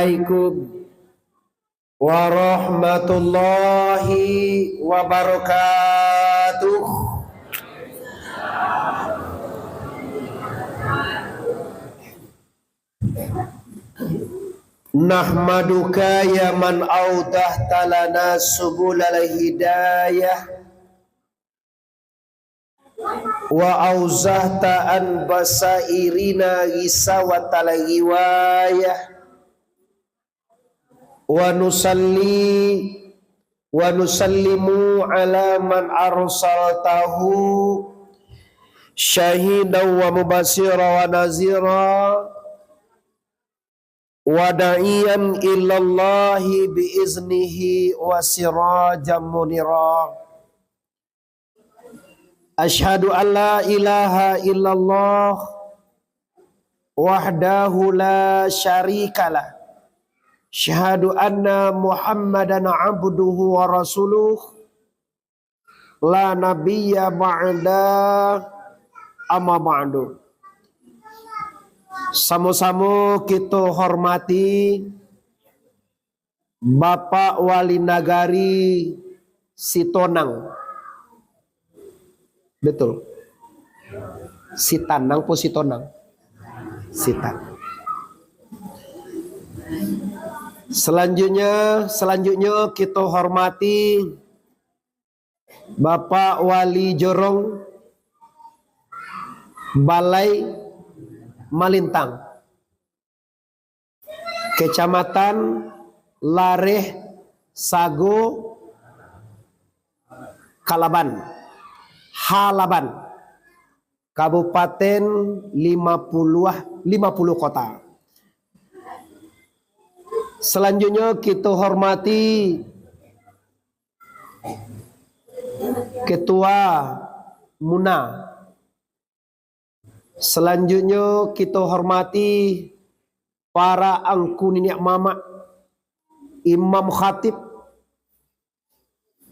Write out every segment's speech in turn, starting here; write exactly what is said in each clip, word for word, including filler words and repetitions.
Assalamualaikum warahmatullahi wabarakatuh. Nahmaduka ya man awdahta lana subulal hidayah, wa auzahta an basairina ghisawatal ghiwayah, wa nusalli wa nusallimu ala man arsaltahu syahidan wa mubasira wa nazira, wa da'iyan ilallahi bi iznihi wa sirajan munira. Asyhadu an la ilaha illallah wahdahu la syarikalah. Asyhadu anna Muhammadan abduhu wa rasuluh. La nabiyya ba'da, amma ba'du. Samo-samo kito hormati Bapak Wali Nagari Sitonang. Betul. Sitanang po Sitonang? Sitan. Selanjutnya, selanjutnya kito hormati Bapak Wali Jorong Balai Malintang, Kecamatan Lareh Sago, Kalaban, Halaban, Kabupaten Lima Puluah, Lima Puluh Kota. Selanjutnya, kita hormati Ketua Muna. Selanjutnya, kita hormati para angku niniak mamak, imam khatib,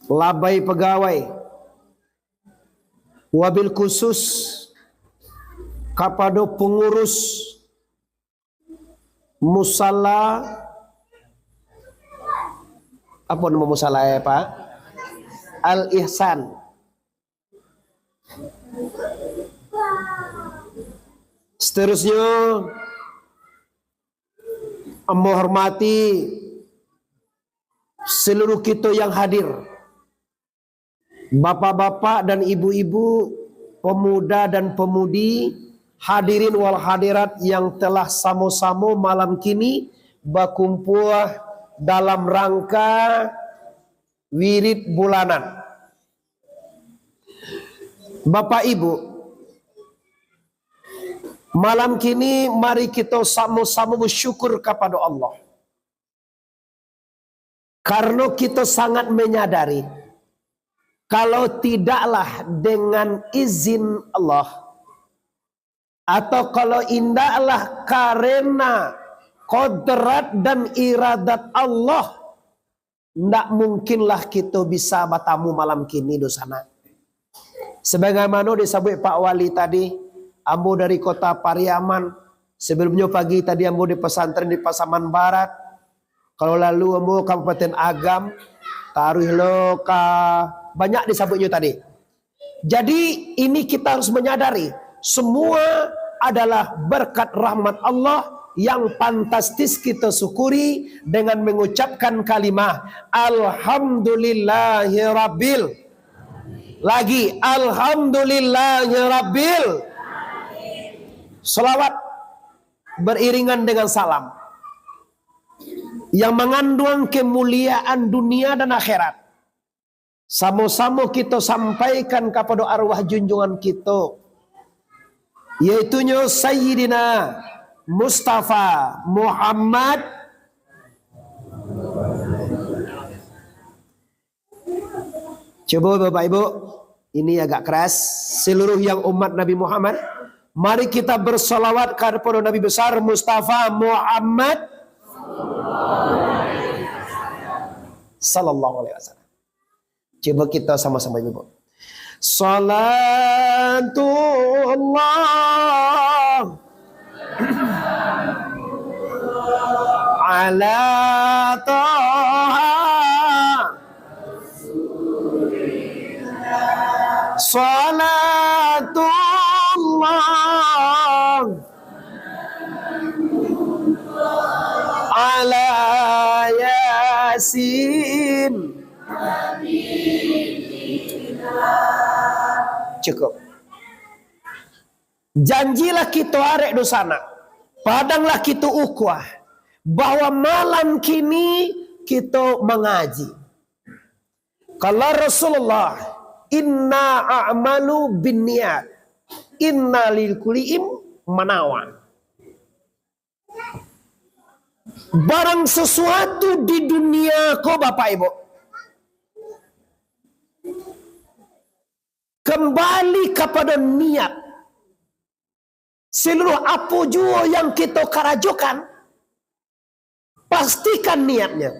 labai pegawai, wabil khusus kapado pengurus musala, apa nama musala, eh, Pak? Al Ihsan. Seterusnya, ambo hormati seluruh kito yang hadir, bapak-bapak dan ibu-ibu, pemuda dan pemudi, hadirin wal hadirat yang telah samo-samo malam kini bakumpua dalam rangka wirid bulanan. Bapak Ibu, malam kini mari kito samo-samo bersyukur kapado Allah. Karno kito sangat menyadari, kalau tidaklah dengan izin Allah, atau kalau indaklah karena kodrat dan iradat Allah, ndak mungkinlah kito bisa batamu malam kini, dunsanak. Sebagaimano disabuik Pak Wali tadi, ambo dari Kota Pariaman, sebelumnyo pagi tadi ambo di pesantren di Pasaman Barat, kalau lalu ambo Kabupaten Agam, taruih lo ka, banyak disabuiknyo tadi. Jadi, ini kita harus menyadari, semua adalah berkat rahmat Allah yang fantastis kita syukuri dengan mengucapkan kalimah, "Alhamdulillahirabbil." Lagi, "Alhamdulillahirabbil." Salawat beriringan dengan salam yang mengandung kemuliaan dunia dan akhirat. Samo-samo kito sampaikan kapado arwah junjungan kito, yaitunyo Sayyidina Mustafa Muhammad. Coba Bapak Ibu, ini agak keras. Seluruh yang umat Nabi Muhammad, mari kita bersalawat kepada Nabi besar Mustafa Muhammad sallallahu alaihi wasallam. Coba kita sama-sama, Ibu. Salatullah Ala Toha. Salatullah ala Yasin. Cukup. Janjilah kito arek dunsanak, padanglah kito ukuah, bahwa malam kini kito mangaji. Kalau Rasulullah, "Inna a'malu binniyat, inna likulli im manawa." Barang sesuatu di dunia ko, Bapak Ibu, kembali kepada niat. Seluruh apo juo yang kito karajokan, pastikan niatnya.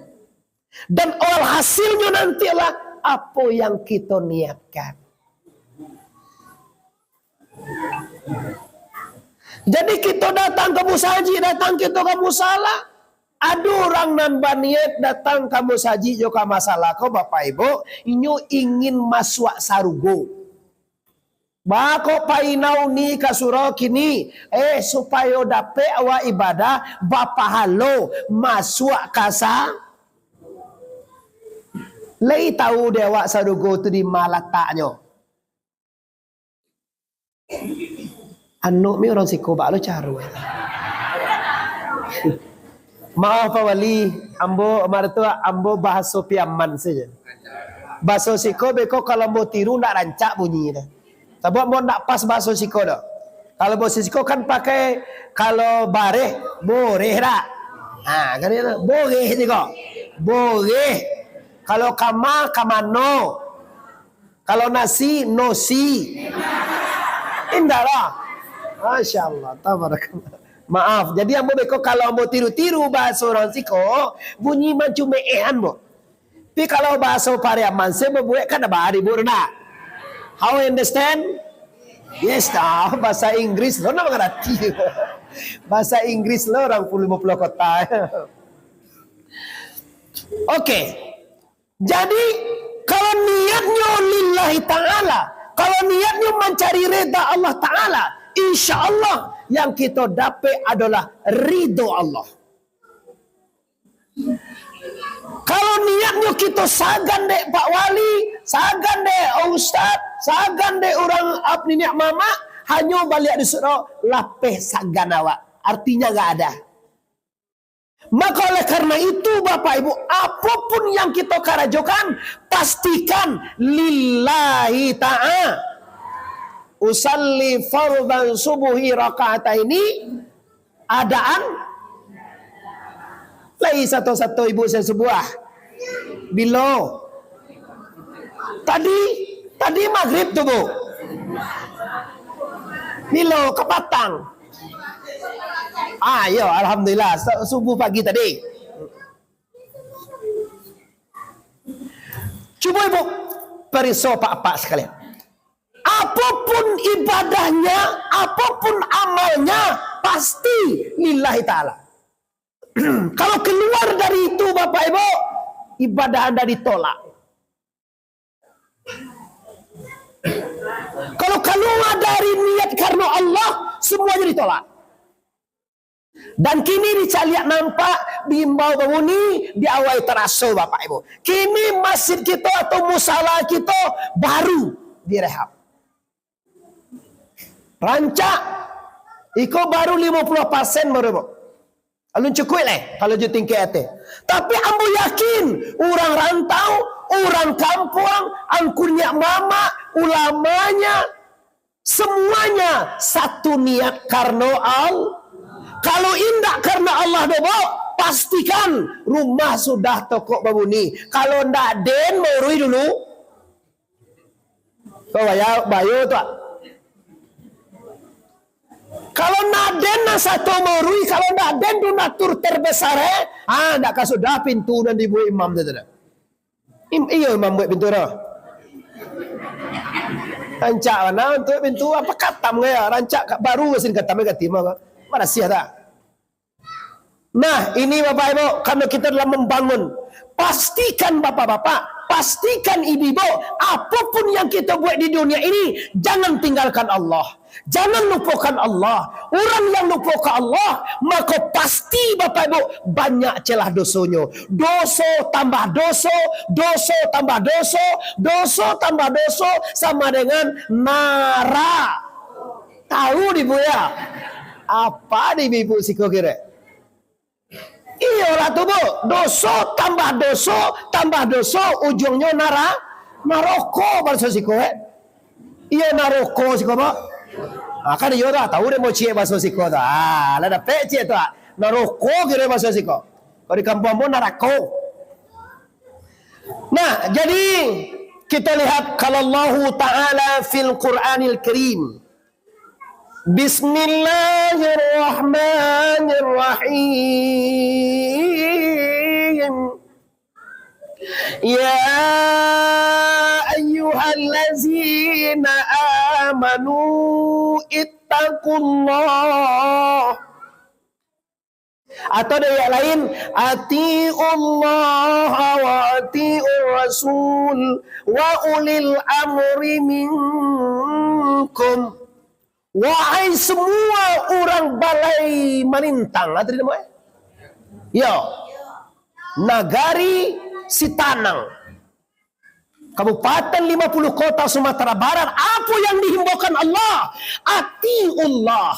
Dan alhasilnyo nantilah apo yang kito niatkan. Jadi kito datang ka musajik, datang kito ka musala, ado urang nan baniat datang ka musajik jo ka musala ko, Bapak Ibu, inyo ingin masuak sarugo. Baa kok painau ni ka surau kini, eh, supayo dapek awak ibadah, bapahalo, masuak ka sa-, lai tau dek awak sarugo tu di ma lataknyo? Anuak mi urang siko, baa lo caro. Maaf, Pak Wali, ambo, ambo tu, ambo bahaso Piaman sajo. Bahaso siko beko kalau ambo tiru ndak rancak bunyi tu. Sabab ambo ndak pas bahaso siko tu. Kalau bahaso siko kan pakai, kalau bareh, boreh dak? Ha, kan itu, boreh siko. Boreh. Kalau kama, kamano. Kalau nasi, nosi. Indak lah. Masya Allah, tabarakallah. Maaf, jadi ambo beko kalau ambo tiru-tiru bahaso urang siko, bunyi mancumeehan, bo. Tapi kalau bahaso Pariaman, se babuek kan aba ribut tu nak. How understand? Yes, dah. Bahasa Inggris lo nak mangarati. Bahasa Inggris lo urang puluah limo puluah kota. Oke. Jadi, kalau niatnyo lillahi ta'ala, kalau niatnyo mancari rida Allah Ta'ala, insya Allah yang kito dapek adolah ridho Allah. Kalau niatnyo kito sagan dek Pak Wali, sagan dek Ustaz, sagan dek urang ap niniak mamak, hanyo baliak di surau, lapeh sagan awak. Artinya nggak ada. Maka oleh karena itu, Bapak Ibu, apapun yang kita karajokan, pastikan lillahi ta'ala. Usalli fardhan subuhi rakaataini, adaan lai sato-sato ibu saya subuah. Bilo? Tadi, tadi magrib tu, Bu. Bilo? Kapatang. Ah, iyo, alhamdulillah. Su-, subuh pagi tadi. Cubo ibu pariso apak-apak sakalian. Apopun ibadahnya, apopun amalnya, pasti lillahi ta'ala. Kalau keluar dari itu, Bapak Ibu, ibadah Anda ditolak. Kalau kaluar dari niat karena Allah, semuanya ditolak. Dan kini dicaliak nampak, diimbau babuni, di awai taraso, Bapak Ibu. Kini masjid kita atau musala kita baru direhab. Rancak, iko baru limo puluah persen baru, Bu. Alun cukuik leh, kalau jo tingkek ateh. Tapi ambo yakin, urang rantau, urang kampuang, angku niniak mamak, ulamanya, semuanya satu niat karena Allah. Kalau indak karena Allah doh, Bu, pastikan rumah sudah tokok babuni. Kalau ndak den maurui dulu, Ko bayo, bayo tu, ah. Kalau ndak den nan sato maurui, kalau ndak den donatur terbesar, eh, ah, ndak ka sudah pintu nan dibuek imam tu, tu. Im-, iyo imam buek pintu tu. Rancak bana untuak pintu, apa katam kaya, rancak ka-, baru sin katam kati mah. Marasiah tak? Nah, ini Bapak Ibu, karena kita dalam membangun, pastikan bapak-bapak, pastikan ibu-ibu, apapun yang kita buat di dunia ini, jangan tinggalkan Allah. Jangan lupakan Allah. Orang yang lupakan Allah, maka pasti, Bapak Ibu, banyak celah dosonyo. Doso tambah doso, doso tambah doso, doso tambah doso, sama dengan nara. Tahu di Buya? Apa di Bibu siko kira? Iyolah tu, Bu. Doso tambah doso, tambah doso, ujungnyo nara-, naroko bahaso siko, eh. Iyo, naroko siko, Bu. Ah, kan iyo dah, tahu deh mau ciek bahaso siko tu. Ah, lah dapek ciek tu, ah. Naroko kira bahaso siko. Kalau di kampung ambo, narako. Nah, jadi kita lihat kalau Allahu Ta'ala fil Qur'anil Karim. Bismillahirrahmanirrahim. Ya ayyuhallazina amanu ittaqullah. Atau dari ayat lain, "Atiullaha wa atiur rasul wa ulil amri minkum." Wahai semua urang balai malintang, atau di namo, eh? Yo. Nagari Sitanang. Kabupaten Lima Puluh Kota Sumatera Barat, apo yang dihimbaukan Allah? Atiullah.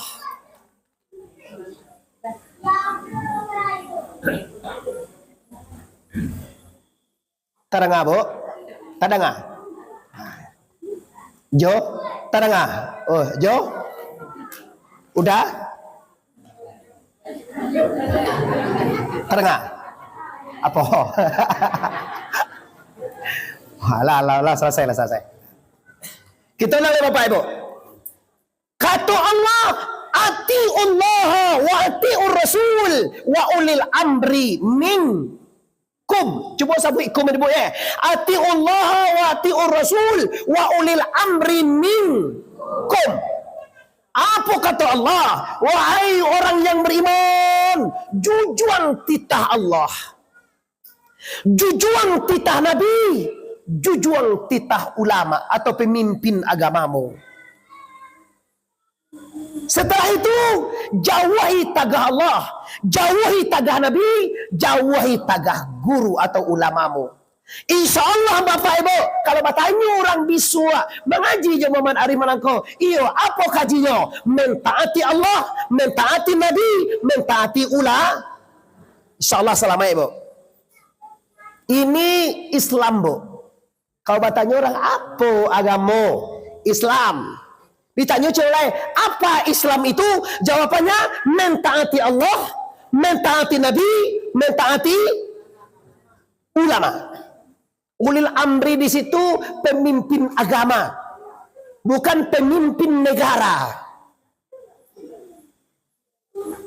Tadanga, Bu? Tadanga? Jo? Tadanga? Oh, Jo? Udah? Tadanga? Apo? Alah, alah, alah, salasai lah, salasai. Kito ulang lai, Bapak Ibu. Kato Allah, "Atiullaha wa atiur rasul wa ulil amri minkum." Cubo sabuik kum, Ibu, eh. "Atiullaha wa atiur rasul wa ulil amri minkum." Apo kato Allah? "Wahai orang yang beriman, jujuang titah Allah. Jujuang titah Nabi, jujuang titah ulama atau pamimpin agamamu." Setelah itu, jauahi tagah Allah, jauahi tagah Nabi, jauahi tagah guru atau ulamamu. Insya Allah, Bapak Ibu, kalau batanyo urang bisuak, "Mangaji jo Muhammad Arif Manangko?" Iyo, apo kajinyo? Mentaati Allah, mentaati Nabi, mentaati ula-, insya Allah salamaik, Bu. Ini Islam, Bu. Kalau batanyo urang, "Apo agamo?" Islam. Ditanyo cewek lain, "Apa Islam itu?" Jawabannya, mentaati Allah, mentaati Nabi, mentaati ulama. Ulil amri di situ pemimpin agama, bukan pemimpin negara.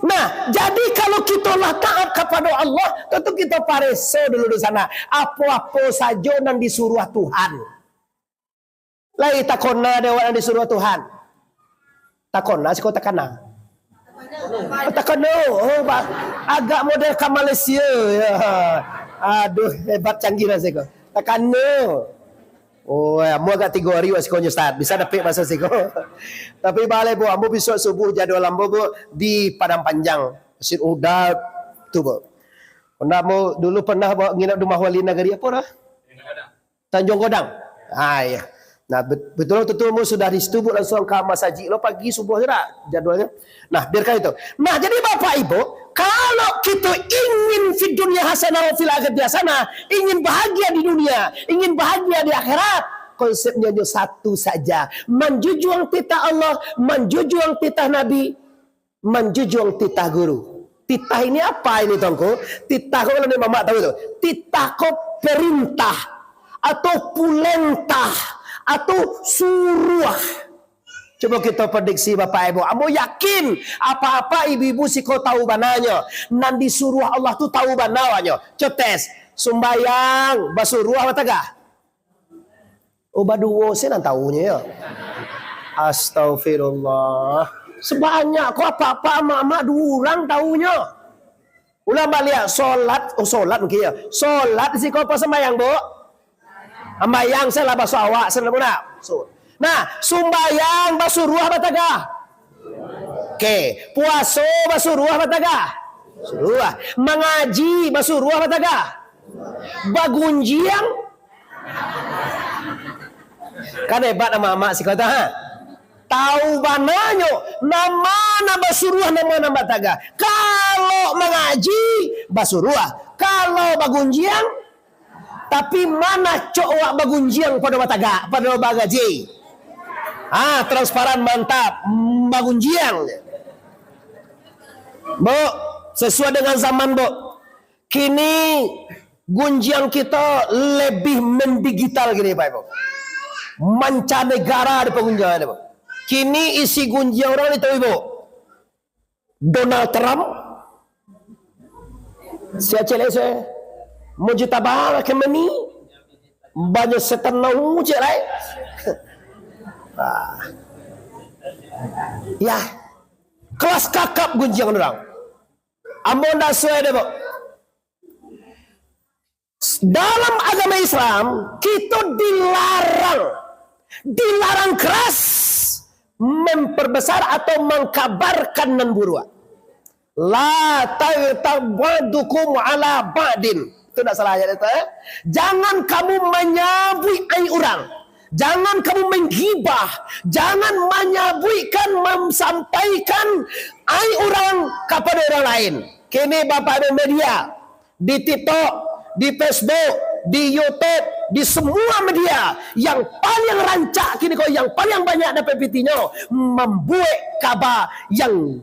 Nah, jadi kalau kito lah taat kapado Allah, tantu kito pareso dulu di sana. Apo-apo sajo nan disuruah Tuhan. Lai takona dek awak nan disuruah Tuhan? Takona siko takana? Oh, takana. Oh, ba-, agak model ka Malaysia. Ya. Aduh, hebat canggih lah siko. Takana. Oh, ambo agak tigo hari wak siko nyo, Ustaz. Bisa dapek bahaso siko. Tapi baleh, Bu, ambo bisuak subuh jadwal ambo, Bu, di Padang Panjang. Masjid Uda tu, Bu. Pernah ambo dulu pernah, Bu, nginap di rumah wali nagari apo dah? Tanjung Godang. Ah, iya. Nah, bet-, betul, betul, ambo sudah di situ, Bu, langsung ka masajik lo pagi subuh je dah jadwalnyo. Nah, biarkan itu. Nah, jadi Bapak Ibu, kalau kito ingin fid dunya hasanah wa fil akhirati hasanah, ingin bahagia di dunia, ingin bahagia di akhirat, konsepnya hanya satu saja. Manjujuang titah Allah, manjujuang titah Nabi, manjujuang titah guru. Titah ini apa ini, Tuanku? Titah ko kalau ni mamak tahu tu. Titah ko perintah atau pulentah atau suruah. Cubo kito prediksi, Bapak Ibu. Ambo yakin, apa-apa ibu-ibu siko tahu bananyo. Nan disuruah Allah tu tahu bananyo. Cotes, sumbayang, basuruah, batagah. Oh, baduo se nan tahunyo, yo. Astagfirullah. Sabanyak ko apa-apa, amak-amak, duo urang tahunyo. Ulang baliak, solat, oh, solat mungkin ya. Solat di siko apa sumbayang, Bu? Sumbayang salah baso awak, salah pun nak. So, nah, sumbayang basuruah batagah. Oke, puaso basuruah batagah. Suruah. Mangaji basuruah batagah. Bagunjiang. Kan hebat amak-amak siko tu, ha? Tahu bananyo, nama nan basuruah, nama nan batagah. Kalau mangaji, basuruah. Kalau bagunjiang, tapi mana cok awak bagunjiang pado batagah, pado mangaji? Ah, transparan, mantap. Hmm, bagunjiang. Bu, sesuai dengan zaman, Bu. Kini gunjiang kito lebih mendigital kini, Bapak Ibu. Mancanegara di pagunjiangan, Ibu. Kini isi gunjiang urang ni tahu, Ibu? Donald Trump. Si Aceh lai, saya. Mujtaba Khamenei. Banyak setan nau cek lai. Ah. Ya. Kelas kakap gunjiang urang. Ambo ndak suai deh, Bu. Dalam agama Islam, kito dilarang, dilarang keras memperbesar atau mengkabarkan nan buruak. La taghtab ba'dukum ala ba'din. Itu ndak salah ayat itu, eh. Jangan kamu menyabuik aib urang. Jangan kamu menggibah. Jangan menyabuikkan, menyampaikan aib urang kepada orang lain. Kini Bapak Ibu media, di TikTok, di Facebook, di YouTube, di semua media, yang paling rancak kini ko, yang paling banyak dapat pitinyo, mambuek kaba yang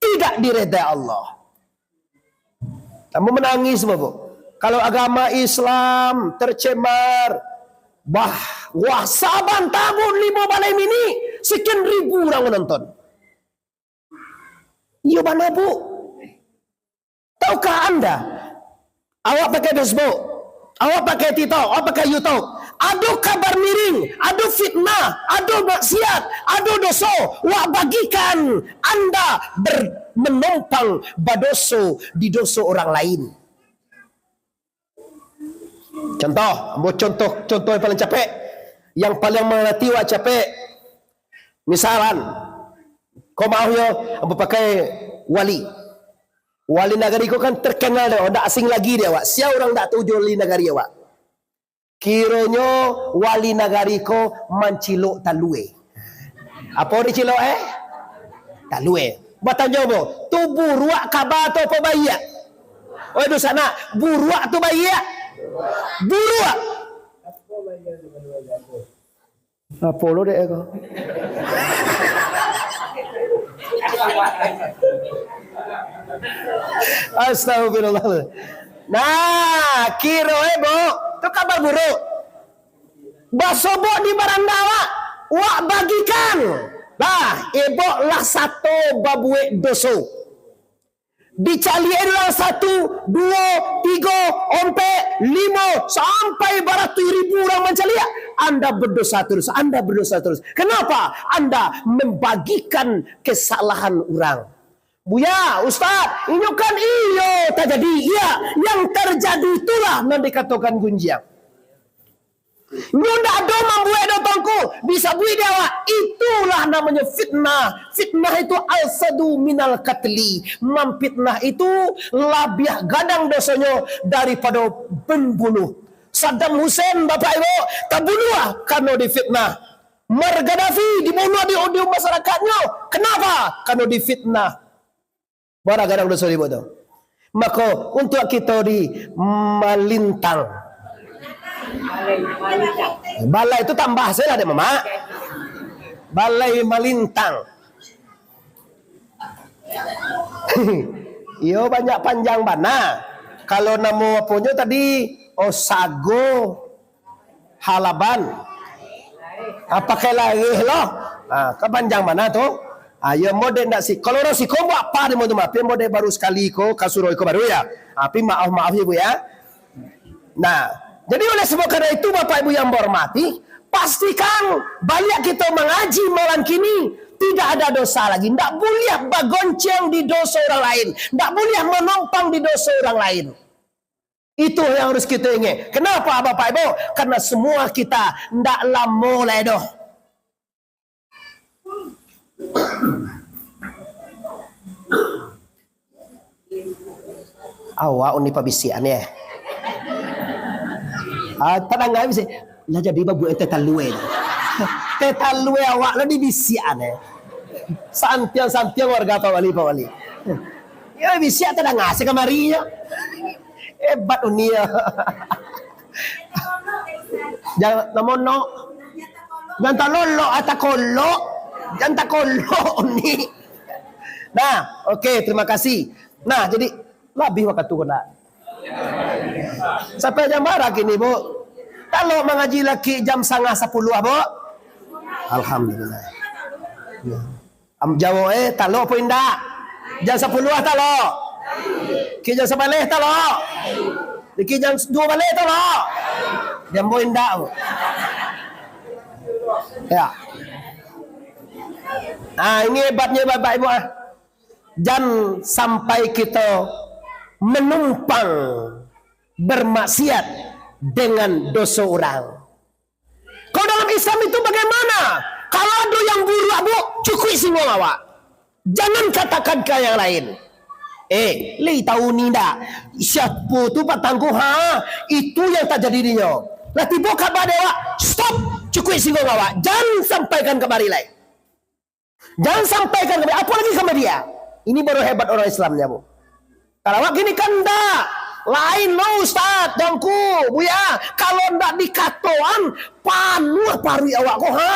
tidak diredai Allah. Ambo manangih, Bapak. Kalau agama Islam tercemar, wah, wah, saban tabun limo balai mini, sekian ribu urang manonton. Iyo bana, Bu. Tahukah Anda? Awak pakai Facebook, awak pakai TikTok, awak pakai YouTube. Ado kabar miring, ado fitnah, ado maksiat, ado doso, wak bagikan, Anda ber-, menompang badoso di doso orang lain. Contoh, ambo contoh, contoh yang paling capek, yang paling mangarati wak capek. Misalan, ko maoh yo, ambo pakai wali. Wali nagari ko kan terkenal dek, ndak asing lagi dek awak. Sia urang ndak tahu jo wali nagari awak? Kironyo wali nagari ko mancilok talue. Apo dicilok, eh? Talue. Batanyo ambo, tu buruak kaba tu apo baiak? Oi, dunsanak, buruak tu baiak? Buruak. Apo lo dek ko? Astagfirullah. Nah, kiro e, Bu, tu kabar buruk. Basobok di baranda wak, wak bagikan. Lah, ebok lah sato babuek doso. Dicaliak dek urang satu, duo, tigo, ompek, limo, sampai baratuih ribu urang mancaliak. Anda berdosa terus, Anda berdosa terus. Kenapa? Anda membagikan kesalahan urang. Buya, Ustaz, inyo kan iyo tajadi. Iya, yang terjadi itulah nan dikatokan gunjiang. Nyo ndak ado mambuek doh, Tuanku, disabuik dek awak. Itulah namonyo fitnah. Fitnah itu alsadu minal katli. Mamfitnah itu labiah gadang dosonyo daripado pambunuah. Saddam Hussein, Bapak Ibu, tabunuah karano difitnah. Muammar Gaddafi dibunuah di, di masarakat nyo. Kenapa? Karano difitnah. Bara gadang doso dibuek tu. Mako, untuak kito di Malintang. Balai tu tambah sajolah dek Mamak. Balai Malintang. Iyo, banyak panjang bana. Kalau namo aponyo tadi, oh, sago. Halaban. Ah, pakai lareh lo. Ah, ka panjang bana tu. Ah, yo, ambo dek ndak si-, kalau urang siko buek apa di mutu mah, tapi ambo dek baru sakali ko, ka surau iko baru ya. Ah, tapi maaf-maaf ya, Bu, ya. Nah, jadi oleh sebab karena itu, Bapak Ibu yang ambo hormati, Pastikan baliak kito mangaji malam kini, tidak ada dosa lagi. Ndak buliah bagonceng di doso urang lain. Ndak buliah manompang di doso urang lain. Itu yang harus kito ingek. Kenapa, Bapak Ibu? Karena semua kita ndak lamo lai doh. Awak uni pabisiakan, yo. Ah, tadanga bisi. Lah jadi babuek teh talue. Teh talue awak lah dibisiakan, yo. Santiang-santiang warga Pak Wali, Pak Wali. Yo, bisiak tadanga se kamari, yo. Hebat uni, yo. Jan, namo no. Jan talolok, ah, takolok. Jan takolok uni. Nah, oke, terima kasih. Nah, jadi, labih wakatu ko ndak? Sampai jam bara kini, Bu? Talok mangaji laki jam sangah sapuluah, Bu? Alhamdulillah. Ya. Am, jawok, eh, talok apo indak? Jam sapuluah talok? Ki jam sabaleh talok? Ki jam duo baleh talok? Jam ambo indak, Bu. Ya. Nah, ini hebatnya Bapak Ibu, ah. Jan sampai kito manumpang bermaksiat dengan doso urang. Kalau dalam Islam itu bagaimana? Kalau ado yang buruak, Bu, cukuik singguang awak. Jangan katakan ka yang lain. Eh, lai tahu ni ndak? Siapo tu Pak Tangguh, ha? Itu yang tajadi dinyo. Lah tibo kaba di awak, stop, cukuik singguang awak. Jan sampaikan kabari lai. Jan sampaikan ka, apolai ka media. Ini baru hebat urang Islamnyo, Bu. Kalau awak kini kan ndak. Lain lo, Ustaz, Tuanku, Buya. Kalau ndak dikatoan, panuah paruik awak ko, ha?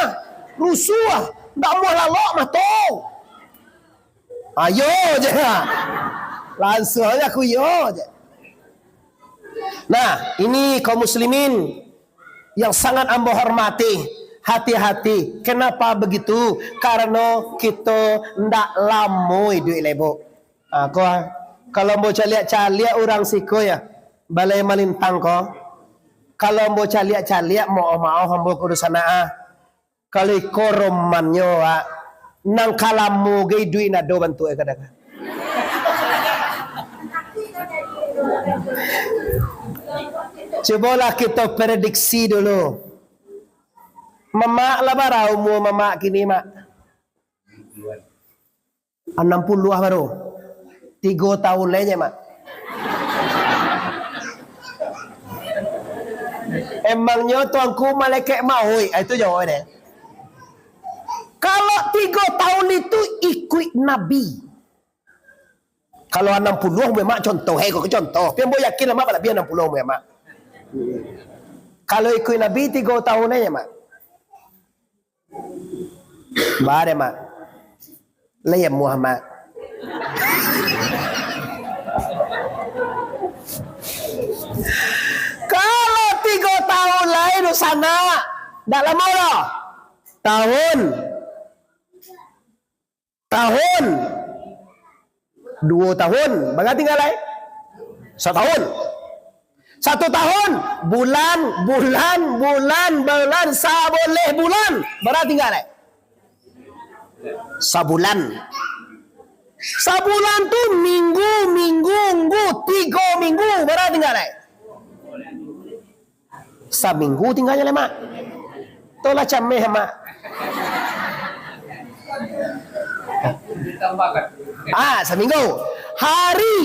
Rusuah, ndak muah lalok mato. Ayo je. Langsuang aja aku iyo je. Nah, ini kaum muslimin yang sangat ambo hormati, hati-hati. Kenapa begitu? Karano kito ndak lamo iduik lai, Bu. Ha, ko, kalau ambo caliak-caliak urang siko yo, balai malintang ko. Kalau ambo caliak-caliak, maoh-maoh ambo ko dunsanak, ah. Kalau iko romannyo, Wak, nan ka lamo gai iduik ndak ado bantuak e kadang. Cubolah kito prediksi dulu. Mamak lah bara umua mamak kini, Mak? Anam puluah baru. Tigo tahun lai nyo, Mak. Emangnyo Tuanku malaikat mauik, ah, itu jawab deh. Kalau tigo tahun itu ikuik Nabi. Kalau anam puluah umua Mak, contoh, eh, kok contoh. Tapi ambo yakin lah, Mak, balabiah anam puluah umua Mak. Kalau ikuik Nabi, tigo tahun lai nyo, Mak. Bare, Mak. Lai amuah, Mak. Kalau tigo tahun lai dunsanak, ndak lamo doh. Tahun. Tahun. Duo tahun. Bara tingga lai? Satahun. Satu tahun, bulan, bulan, bulan, bulan, saboleh bulan. Bara tingga lai? Sabulan. Sabulan tu minggu, minggu, nggu, tigo minggu. Bara tingga lai? Saminggu tingganyo lai, Mak. Tu lah cameh, Mak. Ah, saminggu. Hari,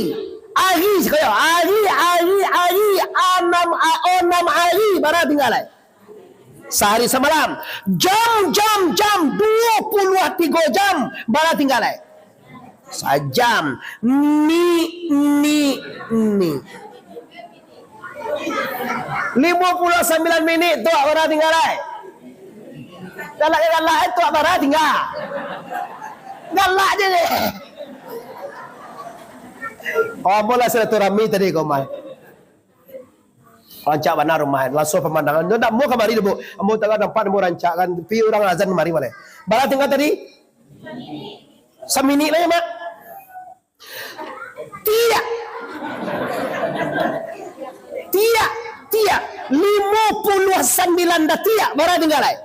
ari, sikoyo. Ari, ari, ari, anam, a-, onam ari, bara tingga lai? Sahari samalam. Jam, jam, jam, duo puluah tigo jam, bara tingga lai? Sajam. Ni, ni, ni. Limo puluah sambilan minik tu, bara tingga lai? Galak-galak tu, bara tingga? Galak je ni. Oh, apo lah silaturahmi tadi, Komar. Rancak bana rumah, langsuang pamandangan. Nyo ndak amuah kamari doh, Bu. Ambo taruih nampak ambo rancakkan, tapi urang azan kamari baleh. Bara tingga tadi? Saminik lai, Mak. Tiak. Tiak, tiak. Limo puluah sambilan datiak, bara tingga lai?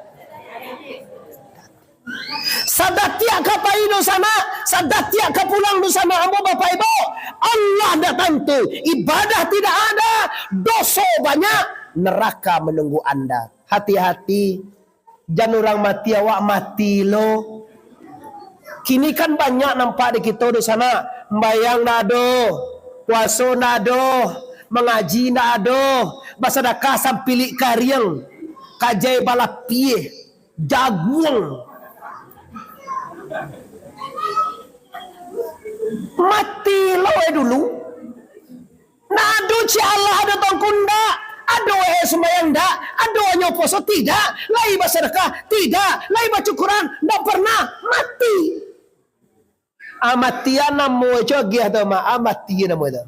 Sadatiak ka pai dunsanak, sadatiak ka pulang dunsanak ambo, Bapak Ibu. Allah ndak tantu, ibadah tidak ada, doso banyak, neraka menunggu anda. Hati-hati, jan urang mati, awak mati lo. Kini kan banyak nampak di kito dunsanak, sumbayang ndak ado, puaso ndak ado, mangaji ndak ado, basadakah sampilik kariang, kajai balapiah, jaguang. Mati lo eh dulu. Ndak ado ciek Allah ado tongku ndak, ado eh sumbayang ndak, ado anyo puaso tidak, lai basadakah tidak, lai baco Quran ndak pernah, mati. Amatian namo e co agiah tu, Mak, amatian namo e tu.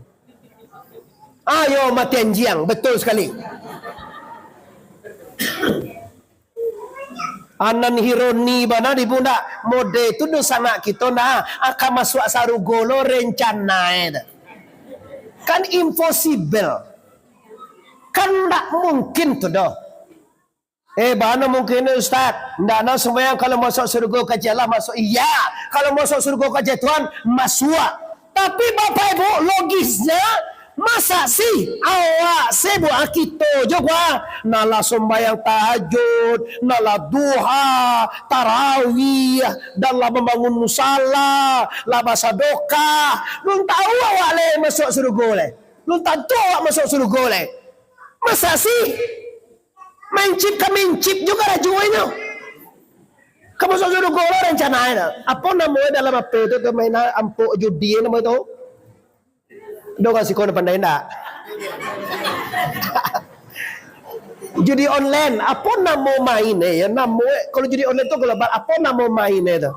Ayo mati anjiang, betul sakali. Anan ironi bana di pundak. Mode tu dunsanak kito nah, akan masuak sarugo lo rencana e tu. Kan impossible. Kan ndak mungkin tu doh. Eh, bana mungkin ni, Ustaz. Ndak nah sumbayang kalau masuak sarugo ka jalan masuak. Iya, kalau masuak sarugo ka jalan Tuhan, masuak. Tapi Bapak Ibu, logisnya, masa sih awak sibuk, ah, kito jo, wah, nah lah sumbayang tahajud, nah lah duha, tarawih, dan lah mambangun musala, lah basadokah. Belum tahu awak lai masuak sarugo lai. Belum tantu awak masuak sarugo lai. Masa sih? Main chip ka main chip jo karajo inyo. Ka masuak sarugo lo rencana e tu. Apo namo e dalam H P tu, tu main ampok judi namo tu? Ado urang siko nan pandai ndak? Judi online, apo namo main e? Yo, namo e, kalau judi online tu global, apo namo main e tu?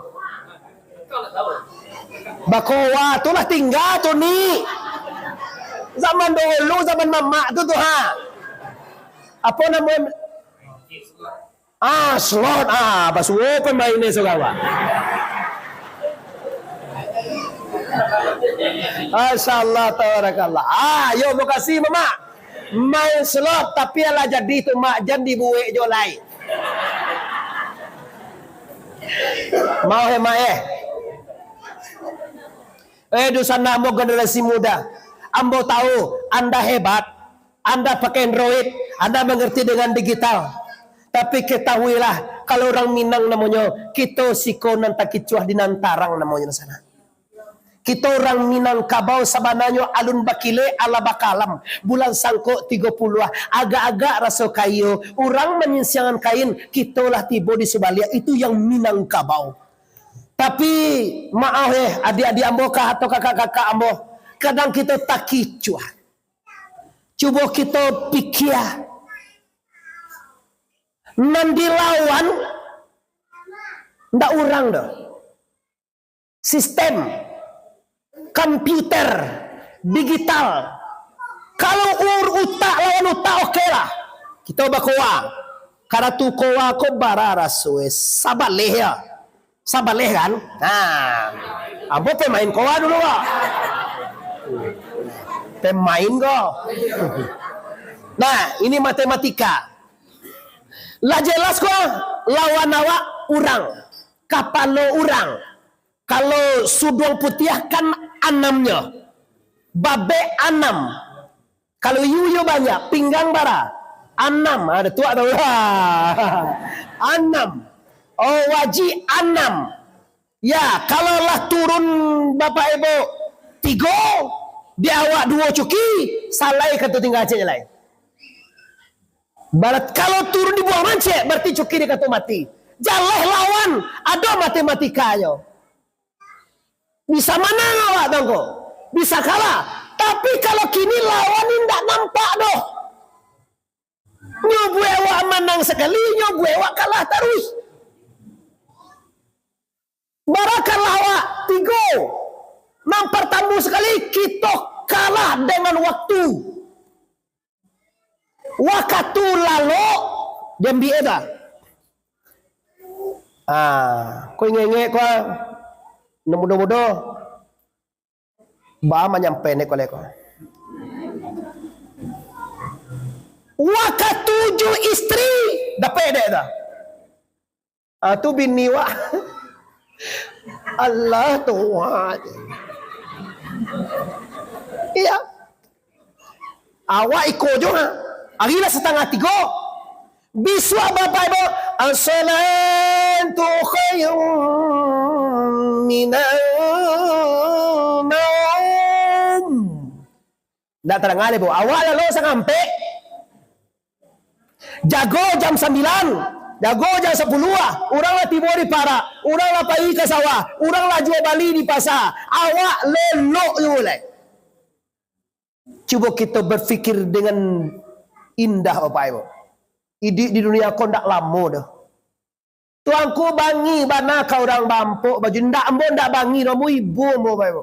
Bakoa tu lah tingga tu, Ni. Zaman dahulu, zaman mamak tu, tu, ha. Apo namo? Ah, slot. Ah, basuo pemain ni surang, Pak. Masya Allah, tabarakallah. Ah, yo, makasih, Mamak. Main slot, tapi alah jadi tu, Mak, jan dibuek jo lai. Maoh, eh, Mak, eh. Eh, dunsanak ambo generasi muda. Ambo tahu anda hebat. Anda pakai Android, anda mengerti dengan digital. Tapi ketahuilah, kalau urang Minang namonyo, kito siko nan takicuah di nan tarang namonyo di sana. Kito urang Minangkabau sabananyo alun bakilek alah bakalam. Bulan sangkok tigo puluah, agak-agak raso kayo. Urang manyinsiangan kain, kito lah tibo di subaliak. Itu yang Minangkabau. Tapi, maoh eh, adiak-adiak ambo kah atau kakak-kakak ambo, kadang kito takicuah. Cubo kito pikia. Nan dilawan ndak urang doh. Sistem, komputer, digital. Kalau ur-, utak lawan utak, oke lah. Kito bakoa. Karatu koa ko bara raso e. Sabaleh ya. Sabaleh kan? Nah, ambo pemain koa dulu, Pak. Pemain ko. Nah, ini matematika. Lah jelas ko, lawan awak urang, kapalo urang. Kalau suduang putiah kan anamnyo. Babek anam. Kalau yu yo banyak, pinggang bara? Anam, ada tuak tahu. Anam. Oh, wajik anam. Ya, kalau lah turun Bapak Ibu tigo, di awak duo cuki, salai ka tu tingga cek lai. Barat kalau turun dibuang mancek, berarti cuki di katu mati. Jaleh lawan, ado matematikanya. Bisa manang awak tongko, bisa kalah. Tapi kalau kini lawan ni ndak nampak doh. Nyo buek awak manang sakali, nyo buek awak kalah taruih. Bara kalah awak tigo. Nan partamo sakali, kito kalah dengan waktu. Wakatu lalok, diambiak dah. Ah, ko ingek-ingek ko, ah. Nan mudo-mudo. Ba manyampai ni ko leko. Wak katuju istri, dapek dek tu. Ah, tu bini wak. Allah Tuhan. Iya. Awak iko jo, ha? Ari lah satangah tigo. Bisuak Bapak Ibu, as-salatu khairum minan naum. Ndak tadanga deh, Bu. Awak lalu sangampek. Jago jam sambilan, jago jam sapuluah ah. Urang lah tibo di parak, urang lah pai ka sawah, urang lah juo bali di pasa. Awak lelok juo lai. Cubo kito bapikir dengan indah, Bapak Ibu. Iduik di dunia ko ndak lamo doh. Tuangku bangi bana ka urang baampok bajudi. Ndak, ambo ndak bangi doh, ambo ibo ambo, Bapak Ibu.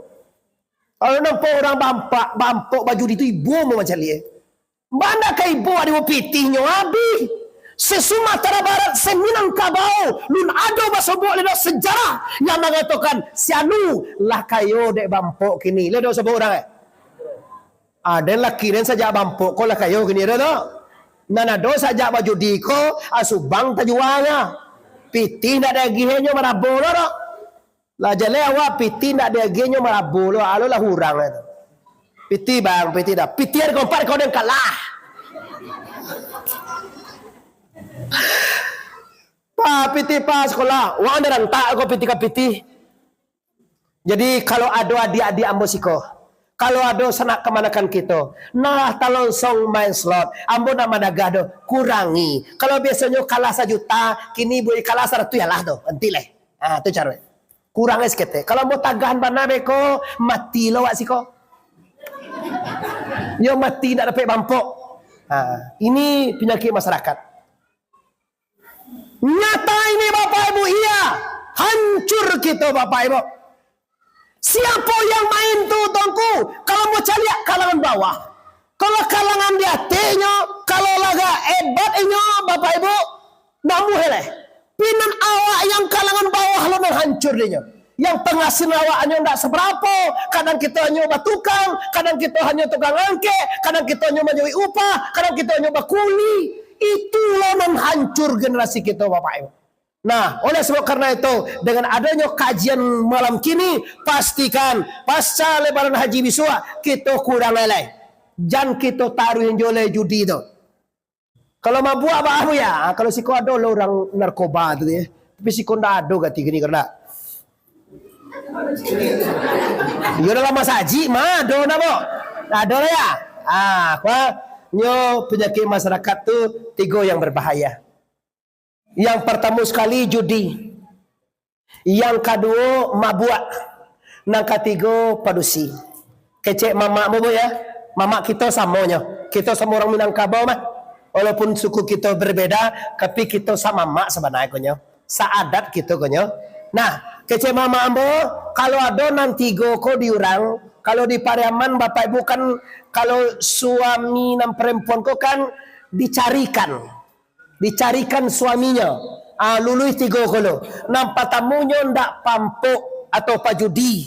Kalau nampak urang baampak, baampok bajudi tu, ibo ambo mancaliak, eh. Bana ka ibo, ado pitihnyo abih. Se-Sumatera Barat, se-Minangkabau, lun ado basobok lado sejarah yang mangatokan si anu lah kayo dek baampok kini. Lah ado sobok urang, eh? Ah, den laki den sajak baampok ko lah kayo kini ado tu. Nan ado sajak bajudi ko, ah, subang tajuangnyo. Pitih ndak diagiahnyo marabo lo tu. Lah jaleh awak pitih ndak diagiahnyo marabo lo, alo lah urang tu. Pitih bang, pitih dah. Pitih ari kaumpat kau den kalah. Pa pitih pa sakolah, wang dah rantak ko pitih ka pitih. Jadi, kalau ado adiak-adiak ambo siko, kalau ado sanak kamanakan kito, nah, talonsong main slot, ambo ndak managah doh, kurangi. Kalau biasonyo kalah sajuta, kini buliah kalah saratuih alah doh, anti leh. Ha, tu caro. Kurangi saketek. Kalau ambo tagahan bana beko, mati lo awak siko. Yo mati ndak dapek baampok. Ha, ini panyakik masyarakat. Nyata ini, Bapak Ibu, iya, hancur kito, Bapak Ibu. Siapo yang main tu, Tuangku? Kalau mau caliak kalangan bawah. Kalau kalangan di atehnyo, kalau lagak hebat inyo, Bapak Ibu, ndak muhe leh. Pinan awak yang kalangan bawah lo nan hancur dinyo. Yang panghasilan awaknyo ndak sabarapo, kadang kito hanyo batukang, kadang kito hanyo tukang angkek, kadang kito hanyo manjawek upah, kadang kito hanyo bakuli. Itulah nan hancur generasi kito, Bapak Ibu. Nah, oleh sebab karena itu, dengan adonyo kajian malam kini, pastikan pasca Lebaran Haji bisuak, kito kurang lai. Jan kito taruih jo lai judi tu. Kalau mabuak, baa, Bu, ya? Ah, kalau siko ado lo urang narkoba tu, ya. Tapi siko ndak ado gati kini, karena iyo dalam masajik mah ado, ndak, Bu? Ado lah, ya? Ah, apa? Nyo penyakit masyarakat tu tigo yang berbahaya. Yang pertama sekali judi. Yang kaduo, mabuak. Nan katigo, padusi. Kecek mamak ambo, Bu, ya. Mamak kito samonyo. Kito samo urang Minangkabau mah. Walaupun suku kito berbeda, tapi kito samamak sabananyo. Saadat kito konyo. Nah, kecek mamak ambo, kalau ado nan tigo ko di urang, kalau di Pariaman, Bapak Ibu, kan, kalau suami nan perempuan ko kan dicarikan. Dicarikan suaminyo. Ah, luluih tigo ko lo. Nan patamonyo ndak pampok atau pajudi.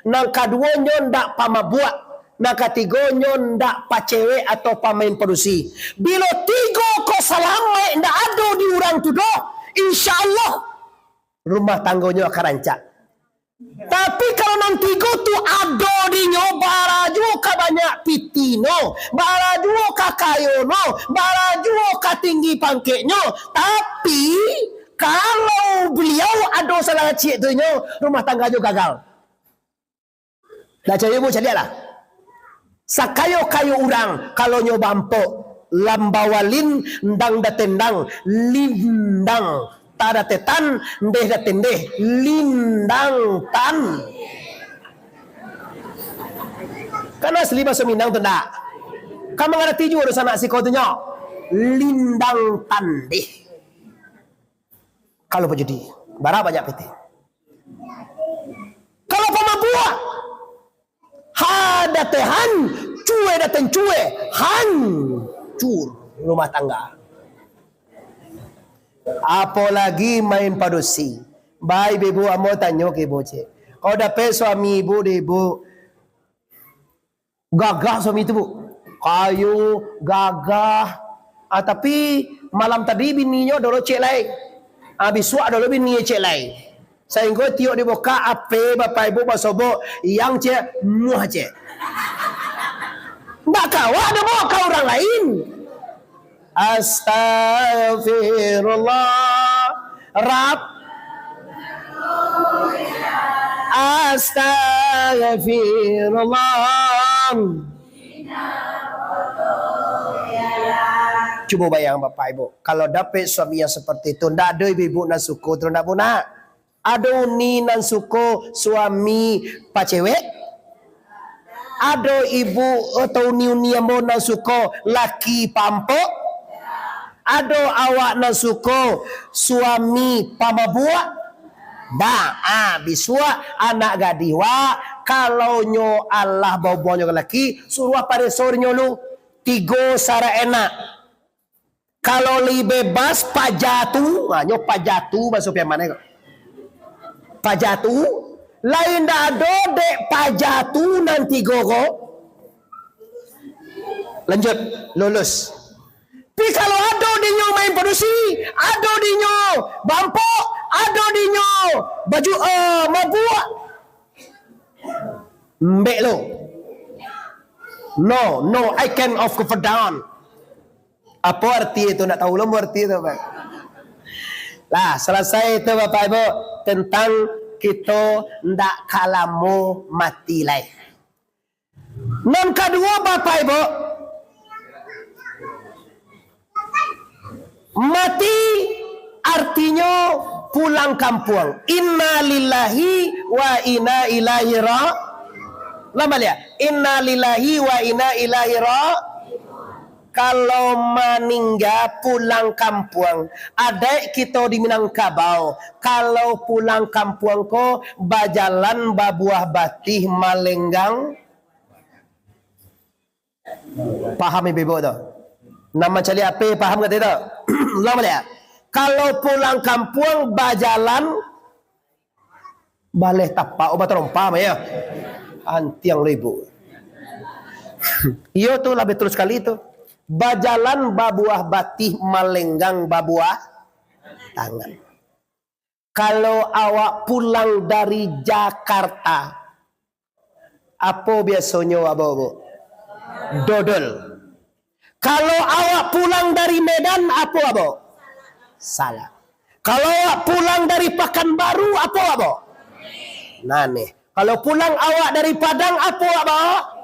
Nan kaduonyo ndak pamabuak. Nan katigonyo ndak pacewek atau pamain padusi. Bilo tigo ko salamaik ndak ado di urang tu doh, insya Allah, rumah tanggonyo akan rancak. Tapi kalau nan tigo tu ado dinyo, bara juo ka banyak pitih no, bara juo ka kayo no, bara juo ka tinggi pangkeknyo, tapi kalau baliau ado salah ciek tu inyo, rumah tangganyo gagal. Ndak cayo, Bu, caliaklah. Sakayo-kayo urang, kalau nyo bampok, lambawalin, ndang datendang, lindang tadatetan, ndeh datendeh, lindang tan. Kan asli bahaso Minang tu ndak? Kan mangarati juo doh sanak siko tu nyo. Lindang tandeh. Kalau bajudi, bara banyak pitih. Kalau pamabuak, ha datehan, cue dateng cue, hancur rumah tangga. Apolagi main padusi. Baik, Ibu, ambo tanyo ka Ibu, cek. Kalau dapek suami Ibu, dek Ibu, gagah suami tu, Bu. Kayo, gagah, Ah, tapi malam tadi bininyo ado lo cek lai. Ah, bisuak ado lo bini cek lai. Sainggo tiok dibukak, ape bapak ibu basobok, yang cek, muah cek. Ndak kawa ado bawa ka urang lain. Astagfirullah. Rab. Astagfirullah. Cubo bayang, Bapak Ibu, kalau dapek suami yang seperti itu, ndak ado ibu-ibu nan suko tu, ndak, Bu, nak? Ado uni nan suko suami pacewek? Ado ibu atau uni-uni ambo nan suko laki paampok? Ado awak nan suko suami pamabuak? Ndak. Ah, bisuak anak gadih wak, kalau nyo alah bahubuang jo laki, suruah pareso dinyo lu. Tigo saraik enak. Kalau lai bebas, paja tu, ha, nyo paja tu baso Piaman ko. Paja tu, lai ndak ado dek paja tu nan tigo ko. Lanjut, lulus. Tapi kalau ado dinyo main padusi, ado dinyo baampok, ado dinyo baju, eh, mabuak, mbek lo. No, no, I can of confidant. Apo arti itu? Ndak tahu lo arti itu, Pak. Lah, selesai itu, Bapak Ibu, tentang kito ndak ka lamo mati lai. Nan kaduo, Bapak Ibu, mati artinyo pulang kampuang. Inna lillahi wa inna ilaihi ra-, ulang baliak. Inna lillahi wa inna ilaihi ra-, kalau maningga pulang kampuang. Adaik kito di Minangkabau, kalau pulang kampuang ko bajalan babuah batih malenggang. Paham ibu-ibu tu? Nan mancaliak api paham kato tu? Ulang baliak. Kalau pulang kampuang bajalan, baleh tapak, oh, batarompa mah, yo. Antiang lo ibu. Iyo tu, labiah tulus sakali tu. Bajalan babuah batih, malenggang babuah tangan. Kalau awak pulang dari Jakarta, apo biasonyo awak bao, Bu? Dodol. Kalau awak pulang dari Medan, apo awak bao? Salak. Kalau awak pulang dari Pakanbaru, apo awak bao? Nah, nih. Kalau pulang awak dari Padang, apo awak bao?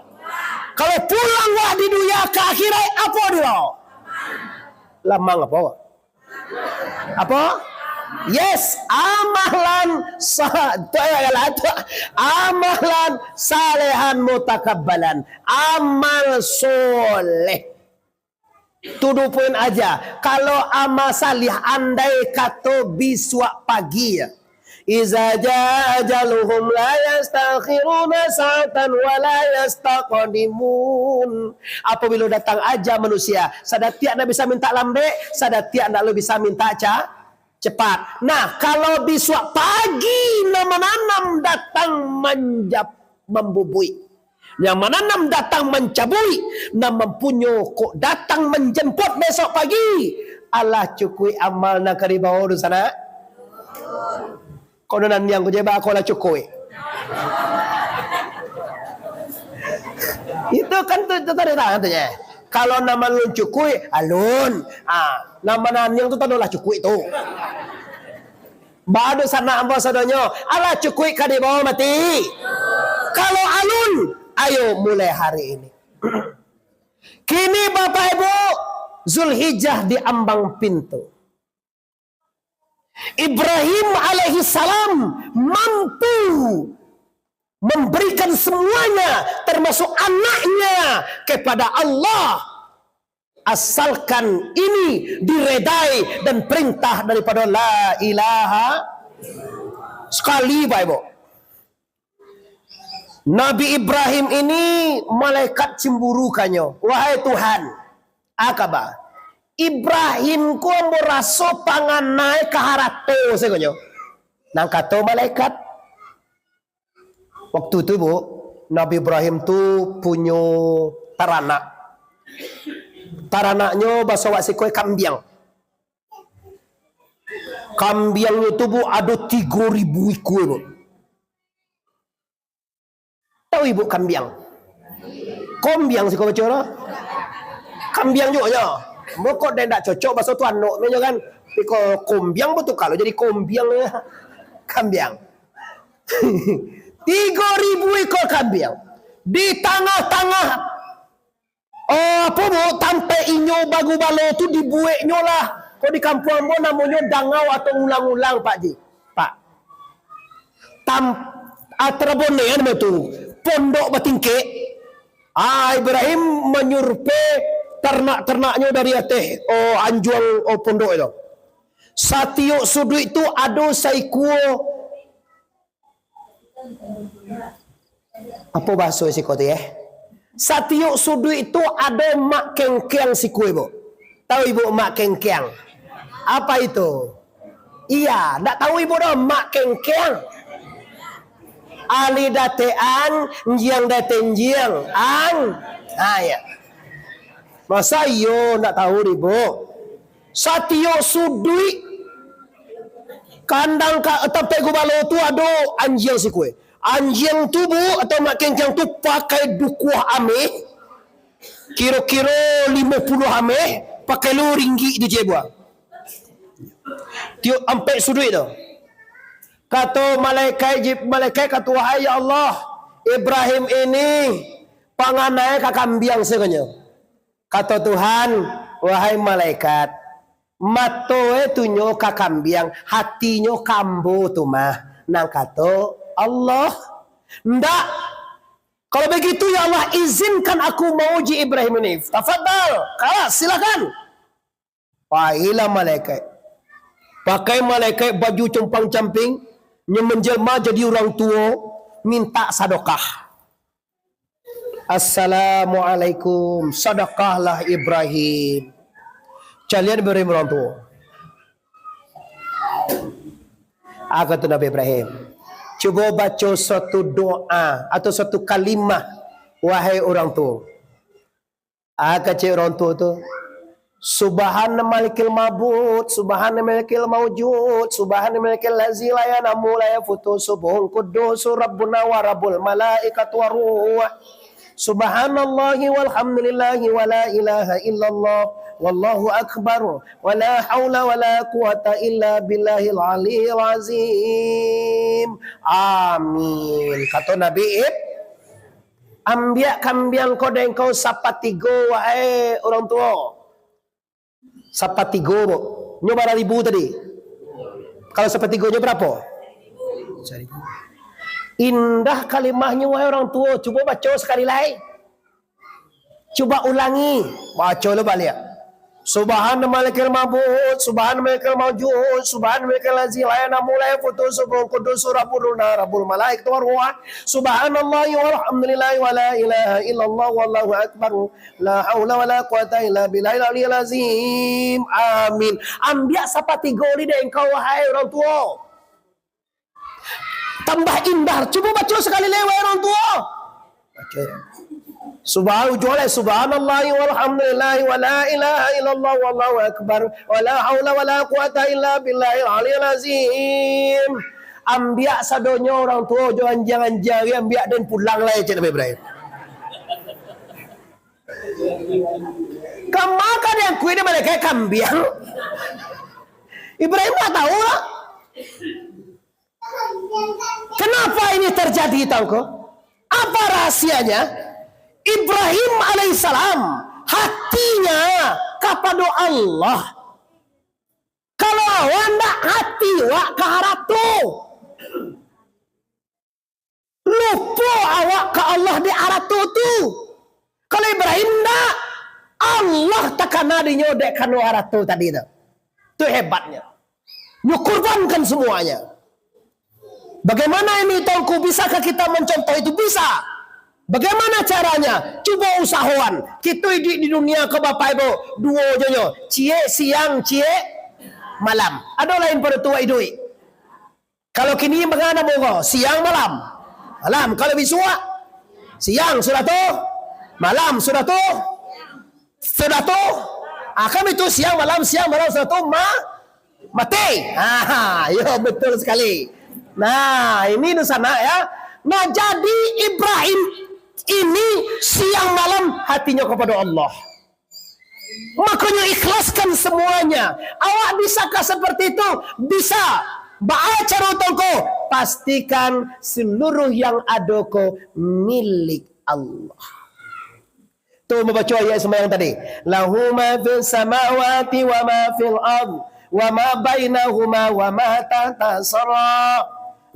Kalau pulang awak di dunia ka akhirat, apo dibao? Lamang apo? Apo? Yes, amalan sa-, tu adalah tu, amalan salehan mutakabbalan, amal soleh. Tuduh poin aja. Kalau amal saleh, andai kato bisuak pagi, iza jaa ajaluhum la yastakhiruna sa'atan wa la yastaqdimun. Apabilo datang aja manusia, sadatiak ndak bisa mintak lambek, sadatiak ndak lo bisa mintak ca-, cepat. Nah, kalau bisuak pagi nan mananam datang manjap-, mambubuik, nan mananam datang mancabuik, nan mampunyo kok datang manjemput besok pagi, alah cukuik amal nan ka dibao tu, sanak? Kok nan niang ko je ba, kok lah cukuik. Itu kan tu, tu tadi tangan tu je. Kalau nan alun cukuik, alun. Ah, nan niang tu tando lah cukuik tu. Bado sanak ambo sadonyo, alah cukuik ka dibao mati. Kalau alun, ayo mulai hari ini. Kini Bapak Ibu, Zulhijjah di ambang pintu. Ibrahim alaihissalam mampu memberikan semuanya, termasuk anaknya, kepada Allah, asalkan ini diredai dan perintah daripada la ilaha. Sakali, Bapak Ibu. Nabi Ibrahim ini malaikat cemburu kanyo, "Wahai Tuhan, a kaba? Ibrahim ko ambo raso panganai ka harato sagonyo." Nan kato malaikat. Waktu tu, Bu, Nabi Ibrahim tu punyo taranak. Taranaknyo baso wak siko kambiang. Kambiangnyo tu, Bu, ado tigo ribu ikua, Bu. Tahu ibu kambiang? Kombiang siko baco lo. Kambiang juo nyo. Moko dek ndak cocok baso tu anok nyo kan. Iko kombiang batukar lo jadi kombiang nyo. Kambiang. Tigo ribu ikua kambiang. Di tangah-tangah Oh, apo, Bu? Tampek inyo bagubalo tu dibueknyo lah. Kok di kampuang ambo namonyo dangau atau ulang-ulang, Pak Ji. Pak. Tam-, ah, taraboneh namo tu. Pondok batingkek. Ah, Ibrahim manyurvei ternak-ternaknyo dari ateh, oh, anjuang, oh, pondok itu. Satiok suduik tu ado saikua Apo bahaso siko tu, eh? Satiok suduik tu ado mak kengkeang sikua, Bu. Tahu ibu mak kengkeang? Apa itu? Iya, ndak tahu ibu doh mak kengkeang? Ali datek ang, njiang datek njiang, ang. Ha, ya. Masa iyo ndak tahu, ibu? Satiok suduik kandang ka, tampek gubalo tu ado anjiang sikua. Anjiang tu, Bu, atau mak kengkeang tu pakai dukuah ameh, kiro-kiro limo puluah ameh, pakai lu ringgik tu je, Bu. Tiok ampek suduik tu. Kato malaikat Jib-, malaikat kato, "Wahai ya Allah, Ibrahim ini panganai ka kambiang," sakonyo. Kato Tuhan, "Wahai malaikat, mato e tu nyo ka kambiang, hatinyo ka Ambo tu mah, nan kato Allah. Ndak, kalau begitu, ya Allah, izinkan aku mauji Ibrahim ini. Tafadhal, kalas, silakan." Pailah malaikat. Pakai malaikat baju compang-camping, nyo manjelma jadi urang tuo, minta sadakah. "Assalamualaikum, sadakahlah Ibrahim." Calian Ibrahim urang tuo. Ah, kato Nabi Ibrahim, "Cubo baco suatu doa atau suatu kalimah, wahai urang tuo." Ah, kecek urang tuo tu. Subhana malikil mabud, subhana malikil maujud, subhana malikil lazi la yanamu la yafutu, subhun kudusu rabbuna wa rabbul malaikatu wa ruh. Subhanallahi walhamdulillahi wa la ilaha illallah, wallahu akbar, wa la haula wa la quwata illa billahil aliyil azim. Amin. Kato Nabi Ib-, Ambiak kambiang ko dek engkau sapatigo, wahai urang tuo. Sapatigo, Bu. Nyo bara ribu tadi? Kalau sapatigo nyo barapo? Saribu. Indah kalimahnyo, wahai urang tuo. Cubo baco sakali lai. Cubo ulangi. Baco lo baliak. Subhana malikil mabud, subhana malikil maujud, subhana malikil lazi la yanamu la yafutu, subhun kudusu rabbuna rabbul malaikati wa ruh. Subhanallahi walhamdulillahi wa la ilaha illallah wallahu akbar. La haula wa la quwata illa billahil aliyil azim. Amin. Ambiak sapatigo li dek engkau, wahai urang tuo. Tambah indah. Cubo baco sakali lai, wahai urang tuo. Baco. Subhan-, ujuang lai, subhanallahi walhamdulillahi wa la ilaha illallah wallahu akbar. Wa la haula wa la quwata illa billahil aliyil azim. Ambiak sadonyo urang tuo jo anjiang-anjiang, ambiak den pulang lai, cek Nabi Ibrahim. Kama ka diangkuik dek malaikat kambiang? Ibrahim ndak tahu lah. Kenapa ini terjadi, tahu ko? Apa rahasianya? Ibrahim alaihissalam hatinya kapado Allah. Kalau awak ndak, hati awak ka harato. Lupo awak ka Allah dek harato tu. Kalau Ibrahim ndak, Allah takana dinyo dek kano harato tadi tu. Tu hebatnya. Nyo kurbankan semuanya. Bagaimana ini, tuangku? Bisakah kita mencontoh itu? Bisa. Bagaimana caranya? Cubo usahoan. Kito iduik di dunia ko, Bapak Ibu, duo jo nyo. Ciek siang, ciek malam. Ado lain pado tu iduik. Kalau kini mangana bungo, siang malam. Malam, kalau bisuak, siang sudah tu, malam sudah tu. Sudah tu, ah, kan itu siang malam, siang malam, sudah tu ma-, mati. Ah, yo, betul sekali. Nah, ini dunsanak, ya. Nah, jadi Ibrahim ini siang malam hatinyo kepada Allah. Makonyo ikhlaskan semuanya. Awak bisakah seperti itu? Bisa. Baa caro tu ko? Pastikan seluruh yang ado ko milik Allah. Tu mambaco ayat sumbayang tadi. "Lahu ma fis samawati wa ma fil ard, wa ma bainahuma wa ma tahtas sara."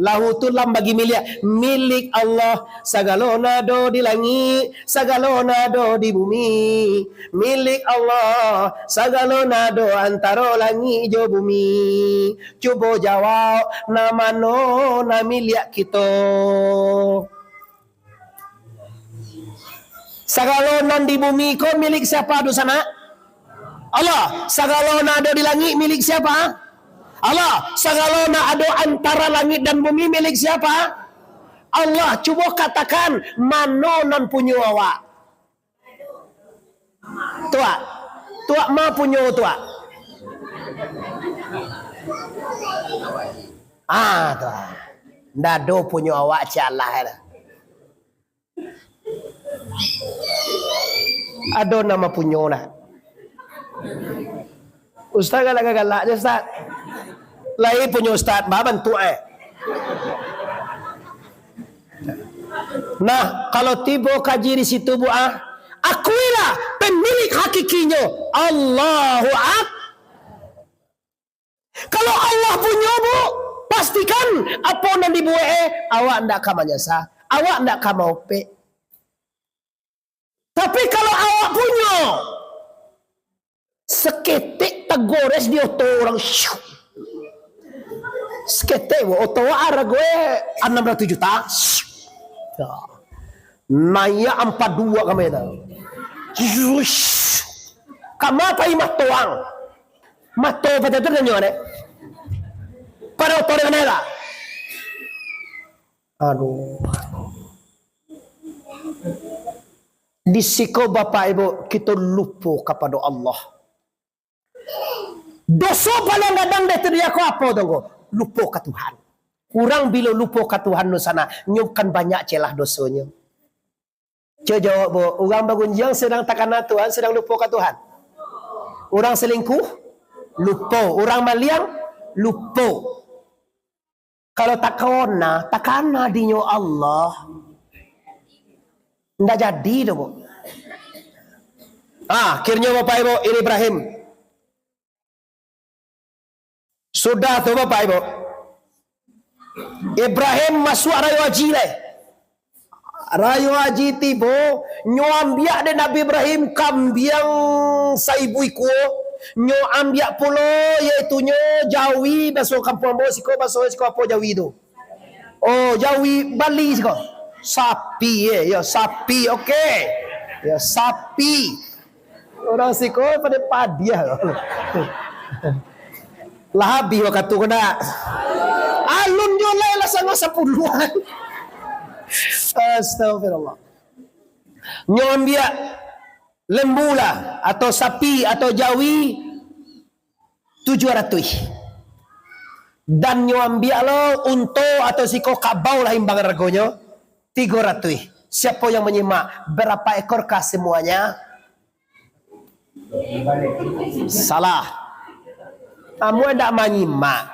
Lahu tu lam bagi milik, milik Allah, sagalo nan ado di langik, sagalo nan ado di bumi. Milik Allah, sagalo nan ado antaro langik jo bumi. Cubo jawab, nan mano nan milik kito? Sagalo nan di bumi ko milik siapa, dunsanak? Allah. Sagalo nan ado di langik milik siapa? Allah. Sagalo nan ado antara langik dan bumi milik siapa? Allah. Cubo katakan, mano nan punyo awak? Tuak. Tuak ma punyo tuak? Ah, tuak. Ndak ado punyo awak, caliak lah. Ado nan punyo nak? Ustaz galak-galak je, Ustaz. Lai punyo Ustaz, ba bantuak, eh. Nah, kalau tibo kaji di situ, Bu, ah, akuilah pemilik hakikinyo. Allahu Ak-, kalau Allah punyo, Bu, pastikan apo nan dibuek, eh, awak ndak ka manyasa, awak ndak ka maopek. Tapi kalau awak punyo, saketek tagores di oto urang, syuk. Saketek, Bu, oto arago e anam ratuih juta. Syuk. Ya. Naiak ampek duo kami tu. Syuk. Kama pai mato ang? Mato pado tu nanyo dek. Pado oto dengan ela. Aduh. Di siko, Bapak Ibu, kito lupo kapado Allah. Doso paling gadang dek tu dia ko apo tu ko? Lupo ka Tuhan. Urang bilo lupo ka Tuhan tu sana, nyo kan banyak celah dosonyo. Cubo jawab, Bu. Urang bagunjiang sadang takana Tuhan, sadang lupo ka Tuhan. Urang salingkuh, lupo. Urang maliang, lupo. Kalau takana, takana dinyo Allah. Ndak jadi doh, Bu. Ah, akhirnyo Bapak Ibu, ini Ibrahim. Sudah tu Bapak Ibu. Ibrahim masuak rayo haji lai. Rayo haji tibo, nyo ambiak dek Nabi Ibrahim kambiang saribu ikua, nyo ambiak pulo, yaitunyo jawi, baso kampuang ambo siko, baso siko apo jawi tu? Oh, jawi Bali siko. Sapi, eh, yo, sapi, oke. Yo, sapi. Urang siko pado padiah. Lah abih wakatu ko ndak? Alun jo lai lah sanga sapuluah. Astagfirullah. Nyo ambiak lembu lah, atau sapi, atau jawi, tujuah ratuih. Dan nyo ambiak lo unto atau siko kabau lah imbang hargonyo, tigo ratuih. Siapo yang manyimak, berapa ekor kah semuanya? Salah. Kamu ndak manyimak.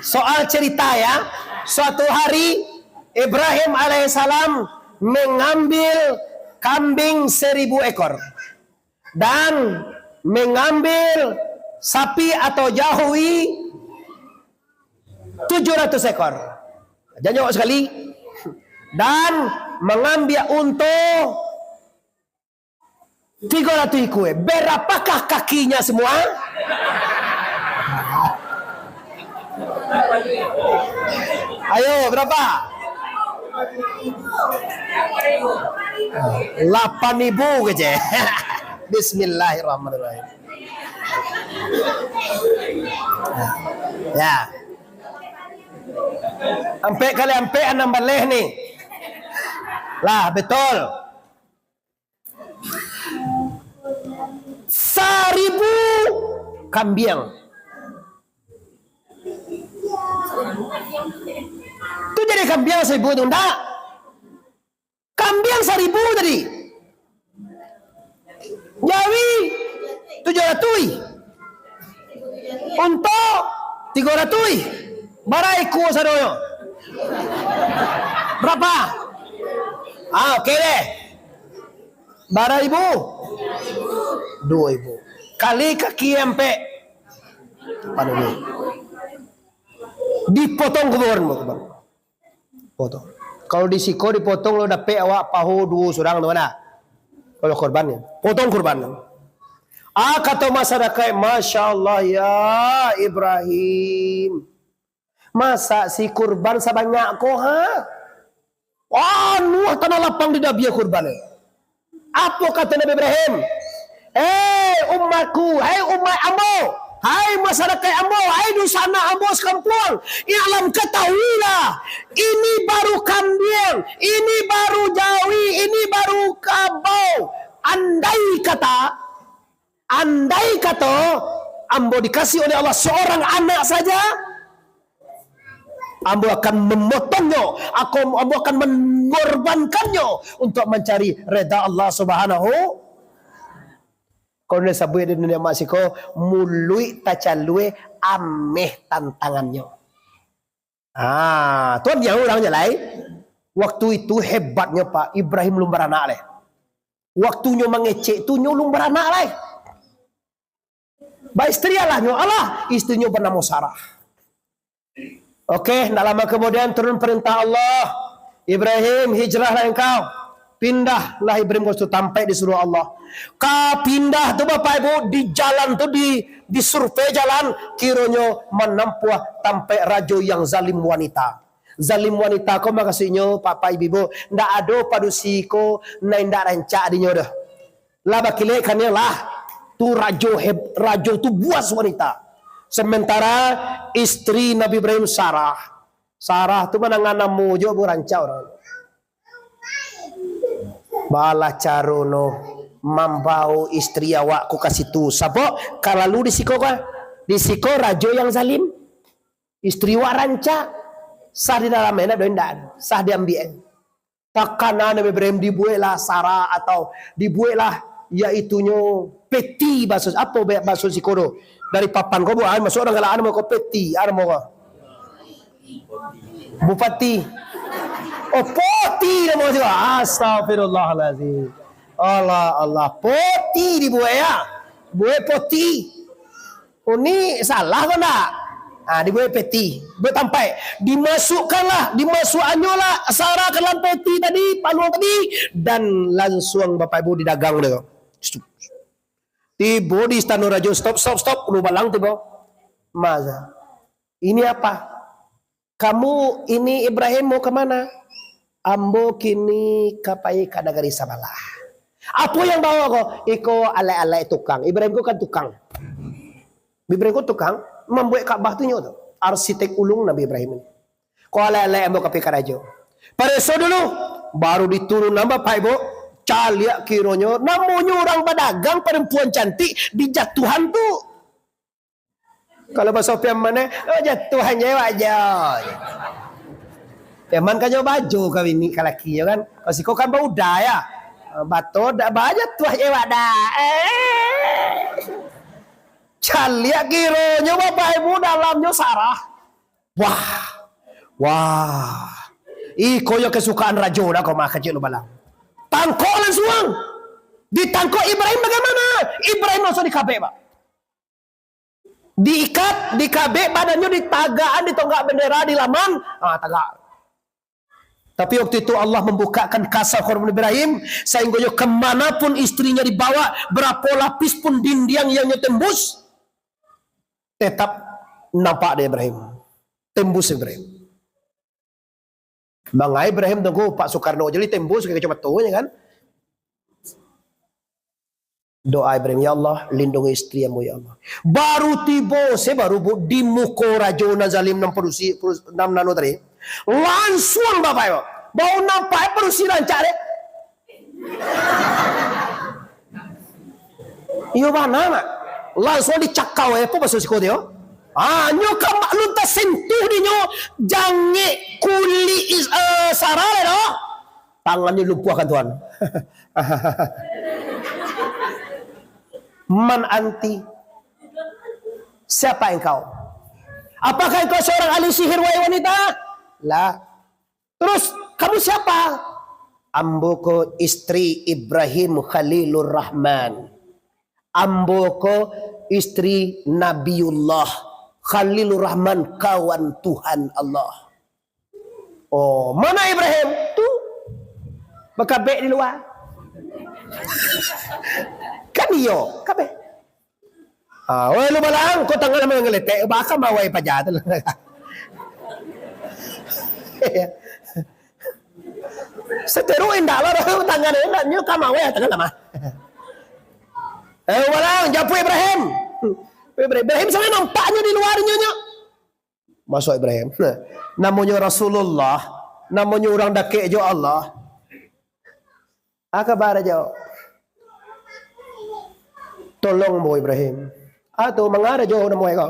Soal cerita ya, suatu hari Ibrahim alaihissalam mengambil kambing seribu ekor dan mengambil sapi atau jawi tujuh ratus ekor. Jangan jawab sekali. Dan mengambil unto tiga ratus ikua. Berapakah kakinya semua? Ayo, berapa? Lapan ribu kecek. Bismillahirrahmanirrahim. Ya. Ampek kali ampek, anam baleh ni. Lah, betul. Saribu kambiang. Tu jadi kambiang saribu tu, ndak? Kambiang saribu tadi. Jawi tujuah ratuih. Unto tigo ratuih. Bara ikua sadonyo? Barapa? Ah, oke deh. Bara ibu? Duo ibu. Kali kaki ampek. Pado ni. Dipotong kuburan, Bang. Potong. Kalau di siko dipotong lo dapek awak paho duo surang tu, mana? Kalau kurban, ya. Potong kurban. Ah, kato masyarakat, "Masya Allah, ya Ibrahim. Masa si kurban sabanyak ko, ha? Wah, nuah tanah lapang di dabia kurban." Apo kato Nabi Ibrahim? "Eh, umatku, hai umat ambo, hai masyarakat ambo, hai dunsanak ambo sakampuang, i'lam, katahuilah, ini baru kambiang, ini baru jawi, ini baru kabau. Andai kata, andai kato ambo dikasih oleh Allah seorang anak saja, ambo akan memotongnyo, aku, ambo akan mengorbankannyo untuk mancari reda Allah Subhanahu." Kalau disabuik di dunia masiko, muluik tacalue, ameh tantangannyo. Ah, tuan yang urang jalai. Waktu itu hebatnyo, Pak, Ibrahim lum baranak lai. Waktunyo mangecek tu, nyo lum baranak lai. Baistri lah nyo, alah, istrinyo banamo Sarah. Oke, ndak lama kemudian turun perintah Allah, "Ibrahim, hijrahlah engkau." Pindahlah Ibrahim ka suatu tampek disuruah Allah. Ka pindah tu, Bapak Ibu, di jalan tu, di, disurvei jalan, kironyo manampuah tampek rajo yang zalim wanita. Zalim wanita ko makasuiknyo, Bapak Ibu, ndak ado padusi ko nan indak rancak dinyo doh. Lah bakilek kan lah. Tu rajo heb-, rajo tu buas wanita. Sementara istri Nabi Ibrahim Sarah. Sarah tu mandanga namo jo bu rancak urang. Baa caro no mambao istri awak ko ka situ. Sabab ka lalu di siko ko, di siko rajo yang zalim. Istri wak rancak, sah di dalam, enak doh indak, sah diambiak. Takana Nabi Ibrahim dibueklah Sarah atau dibueklah, yaitunyo peti baso, apo be-, baso siko tu? Dari papan ko buek, ah, masuak urang Galaan namo ko peti, ah, namo ko? Bupati. Oh, poti namo tu. Astagfirullahalazim. Allah, Allah, poti dibuek ya. Buek poti. Oh, ni salah ko ndak? Ah, dibuek peti, buek tampek. Dimasukkanlah, dimasuakannyo lah Sarah ka dalam peti tadi, paluang tadi, dan lansuang Bapak Ibu didagang deh. Tibo di istano rajo, stop, stop, stop, ulu balang tibo. Maza. Ini apa? Kamu ini Ibrahim mau ke mana? Ambo kini ka pai ka nagari sabalah. Apo yang bawa ko? Iko alek-alek tukang. Ibrahim ko kan tukang. Ibrahim ko tukang, mambuek Ka'bah tu nyo tu. Arsitek ulung Nabi Ibrahim ni. Ko alek-alek ambo ka pai karajo. Pareso dulu, baru diturun namba Bapak Ibu. Caliak kironyo, namonyo urang badagang, perempuan cantik, dijatuhan tu. Kalau baso Piaman, eh, "Oh, jatuah je awak jo." Piaman kan jo bajo ka bini ka laki jo kan. Kalau siko kan bauda ya. Bato dak bajatuah je awak dak. Eh. Caliak kironyo Bapak Ibu dalamnyo Sarah. Wah. Wah. Iko yo kesukaan rajo dah ko mah kecil lu balang. Tangkok lansuang. Ditangkok Ibrahim bagaimana? Ibrahim langsung dikabek, Pak. Diikat, dikabek badannyo, ditagakan di tonggak bendera di laman, ah, tagak. Tapi waktu itu Allah membukakan kasaf Korban Ibrahim, sehingga yo kemana pun istrinya dibawa, berapa lapis pun dinding yang nyo tembus, tetap nampak dek Ibrahim, tembus Ibrahim. Mangai Ibrahim tunggu Pak Soekarno jadi tembus ke kacamata kan. Doa Ibrahim, "Ya Allah, lindungi istri ambo, ya Allah." Baru tibo se, baru bu-, di muko rajo nan zalim nan padusi, parus-, nan nano tadi. Lansuang Bapak Ibu. Bau nampak padusi rancak deh. Iyo bana, Mak. Langsuang dicakau, eh, apo baso siko tu, yo? Ah, nyo ka maklum tasentuh di nyo, jangek kulik is-, eh, sara lai doh. Tangannyo lumpuahkan Tuhan. Man anti? Siapa engkau? Apakah engkau seorang ahli sihir, wahai wanita? Lah. Terus, kamu siapa? Ambo ko istri Ibrahim Khalilur Rahman. Ambo ko istri Nabiullah Khalilur Rahman, kawan Tuhan Allah. Oh, mana Ibrahim? Tu, bakabek di lua. Kan iyo, kabek. Ah, weh, lu balang, ko tangan lamai ngeletek, bakam awai paja tu lah. Seteru indak lah, tangan indak, nyo kam awai tangan lamah. Eh, balang, japuik Ibrahim. Ibrahim, Ibrahim sampai nampaknyo di luar nyo, nyo. Masuak Ibrahim. Namonyo Rasulullah, namonyo urang dakek jo Allah. Ah, kabar jo. Tolong ambo Ibrahim. Ah, tu, manga rajo namo e ko.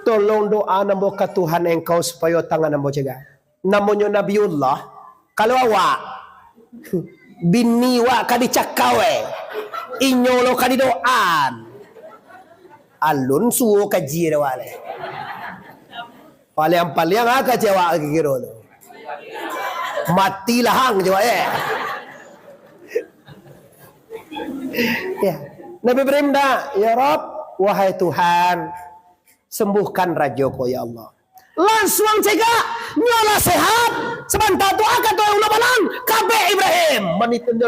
Tolong doa ambo ka Tuhan engkau supayo tangan ambo cegak. Namonyo Nabiullah, kalau awak, bini wak ka dicakau, eh, inyo lo ka didoaan. Alun suo kaji dek wak lai. Paliang-paliang ah kaji awak kiro tu. Mati lah ang, jawab, eh. Ya. Nabi Ibrahim dak, "Ya Rabb, wahai Tuhan, sembuhkan rajo ko, ya Allah." Lansuang cegak, nyo lah sehat. Sabanta tu, ah, kato ulah balang, kabek Ibrahim. Manitunyo.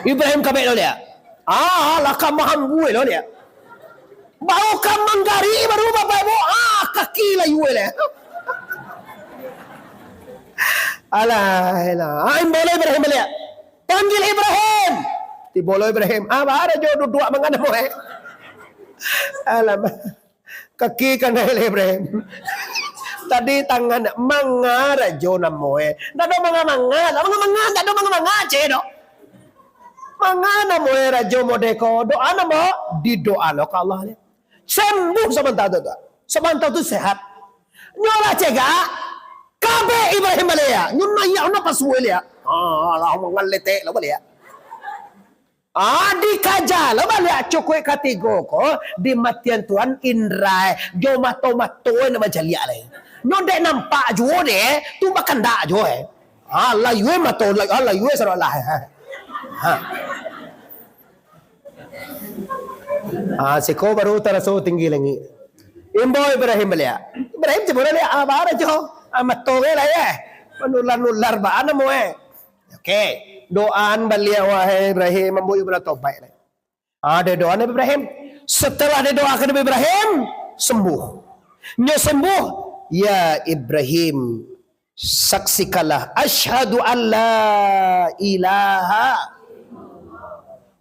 Ibrahim kabek lo dia. Ah, lah ka mahambu lo dia. Baru ka manggari baru bapak ibu, ah, kaki layu le. Alah, alah. Ah, imbau lo Ibrahim baliak. Panggil Ibrahim. Tibo lo Ibrahim. Ah, bara jo duduak mangan namo, eh. Alamak. Kaki kanai le Ibrahim. Tadi tangan manga rajo namo, eh. Ndak ado manga-manga. Lah manga-manga, ndak ado manga-manga, ceh, dok. Manga namo, eh, rajo modeko. Doa namo, didoa lo ka Allah, le. Sembuh sabanta tu, tu. Sabanta tu sehat. Nyo lah cegak. Kabek Ibrahim baliak. Nyo naiak, nyo pasuai liak. Ah, lah mangaletek lah baliak. Ah, dikaja lah baliak cukuik katigo ko, dimatian Tuhan indra, jo mato-mato nak mancaliak lai. Nyo dek nampak juo deh, tu bakandak juo, eh. Ah, layua mato, lay-, ah, layua sarolah. Ha. Ah, siko baru taraso tinggi langik. Imbau Ibrahim baliak. Ibrahim cubo baliak, ah, bara jo. Ah, mato ge lah, eh. Manular-nular baa namo, eh. Oke, doaan baliak, wahai Ibrahim, ambo iyo batobaik lai. Ah, didoa Nabi Ibrahim. Setelah didoakan Nabi Ibrahim, sembuh. Nyo sembuh, ya Ibrahim, saksikanlah, asyhadu an la ilaha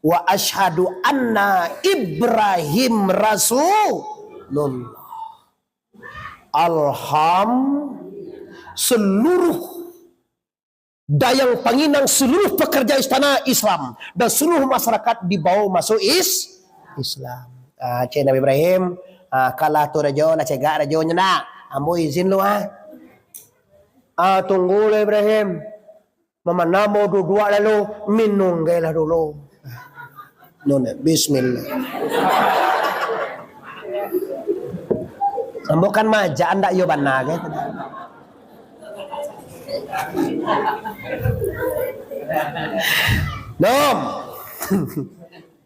wa asyhadu anna Ibrahim Rasulullah. Alham, seluruh dayang panginang, seluruh pekerja istana Islam, dan seluruh masyarakat dibawa masuk is-, Islam. Ah, cek Nabi Ibrahim, ah, kalah tu rajo, lah cegak rajo nyo nak. Ambo izin lu, ah. Ah, tunggu lu Ibrahim. Mamanamo duduak lalu, minum ge lah dulu. Nun, bismillah. Ambo kan majak, ndak iyo bana ge. Nom.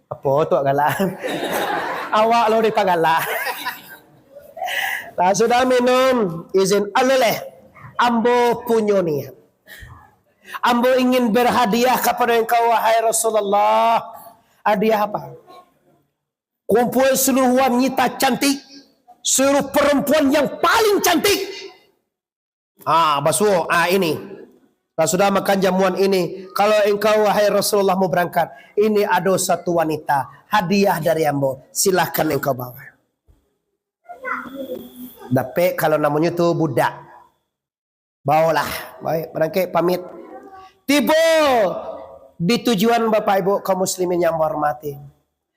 Apo tu galak? Awak lo dipagalak. Lah sudah minum, izin Allah leh. Ambo punyo niat. Ambo ingin berhadiah kepada engkau, wahai Rasulullah. Hadiah apa? Kumpul seluruh wanita cantik, seluruh perempuan yang paling cantik. Ah, basuo, ah, ini. Lah sudah makan jamuan ini. Kalau engkau, wahai Rasulullah, mau berangkat, ini ada satu wanita, hadiah dari ambo. Silahkan engkau bawa. Dapek kalau namanya tu budak. Bawalah. Baik, barangkek pamit. Tibo Di tujuan, Bapak Ibu kaum muslimin yang ambo hormati.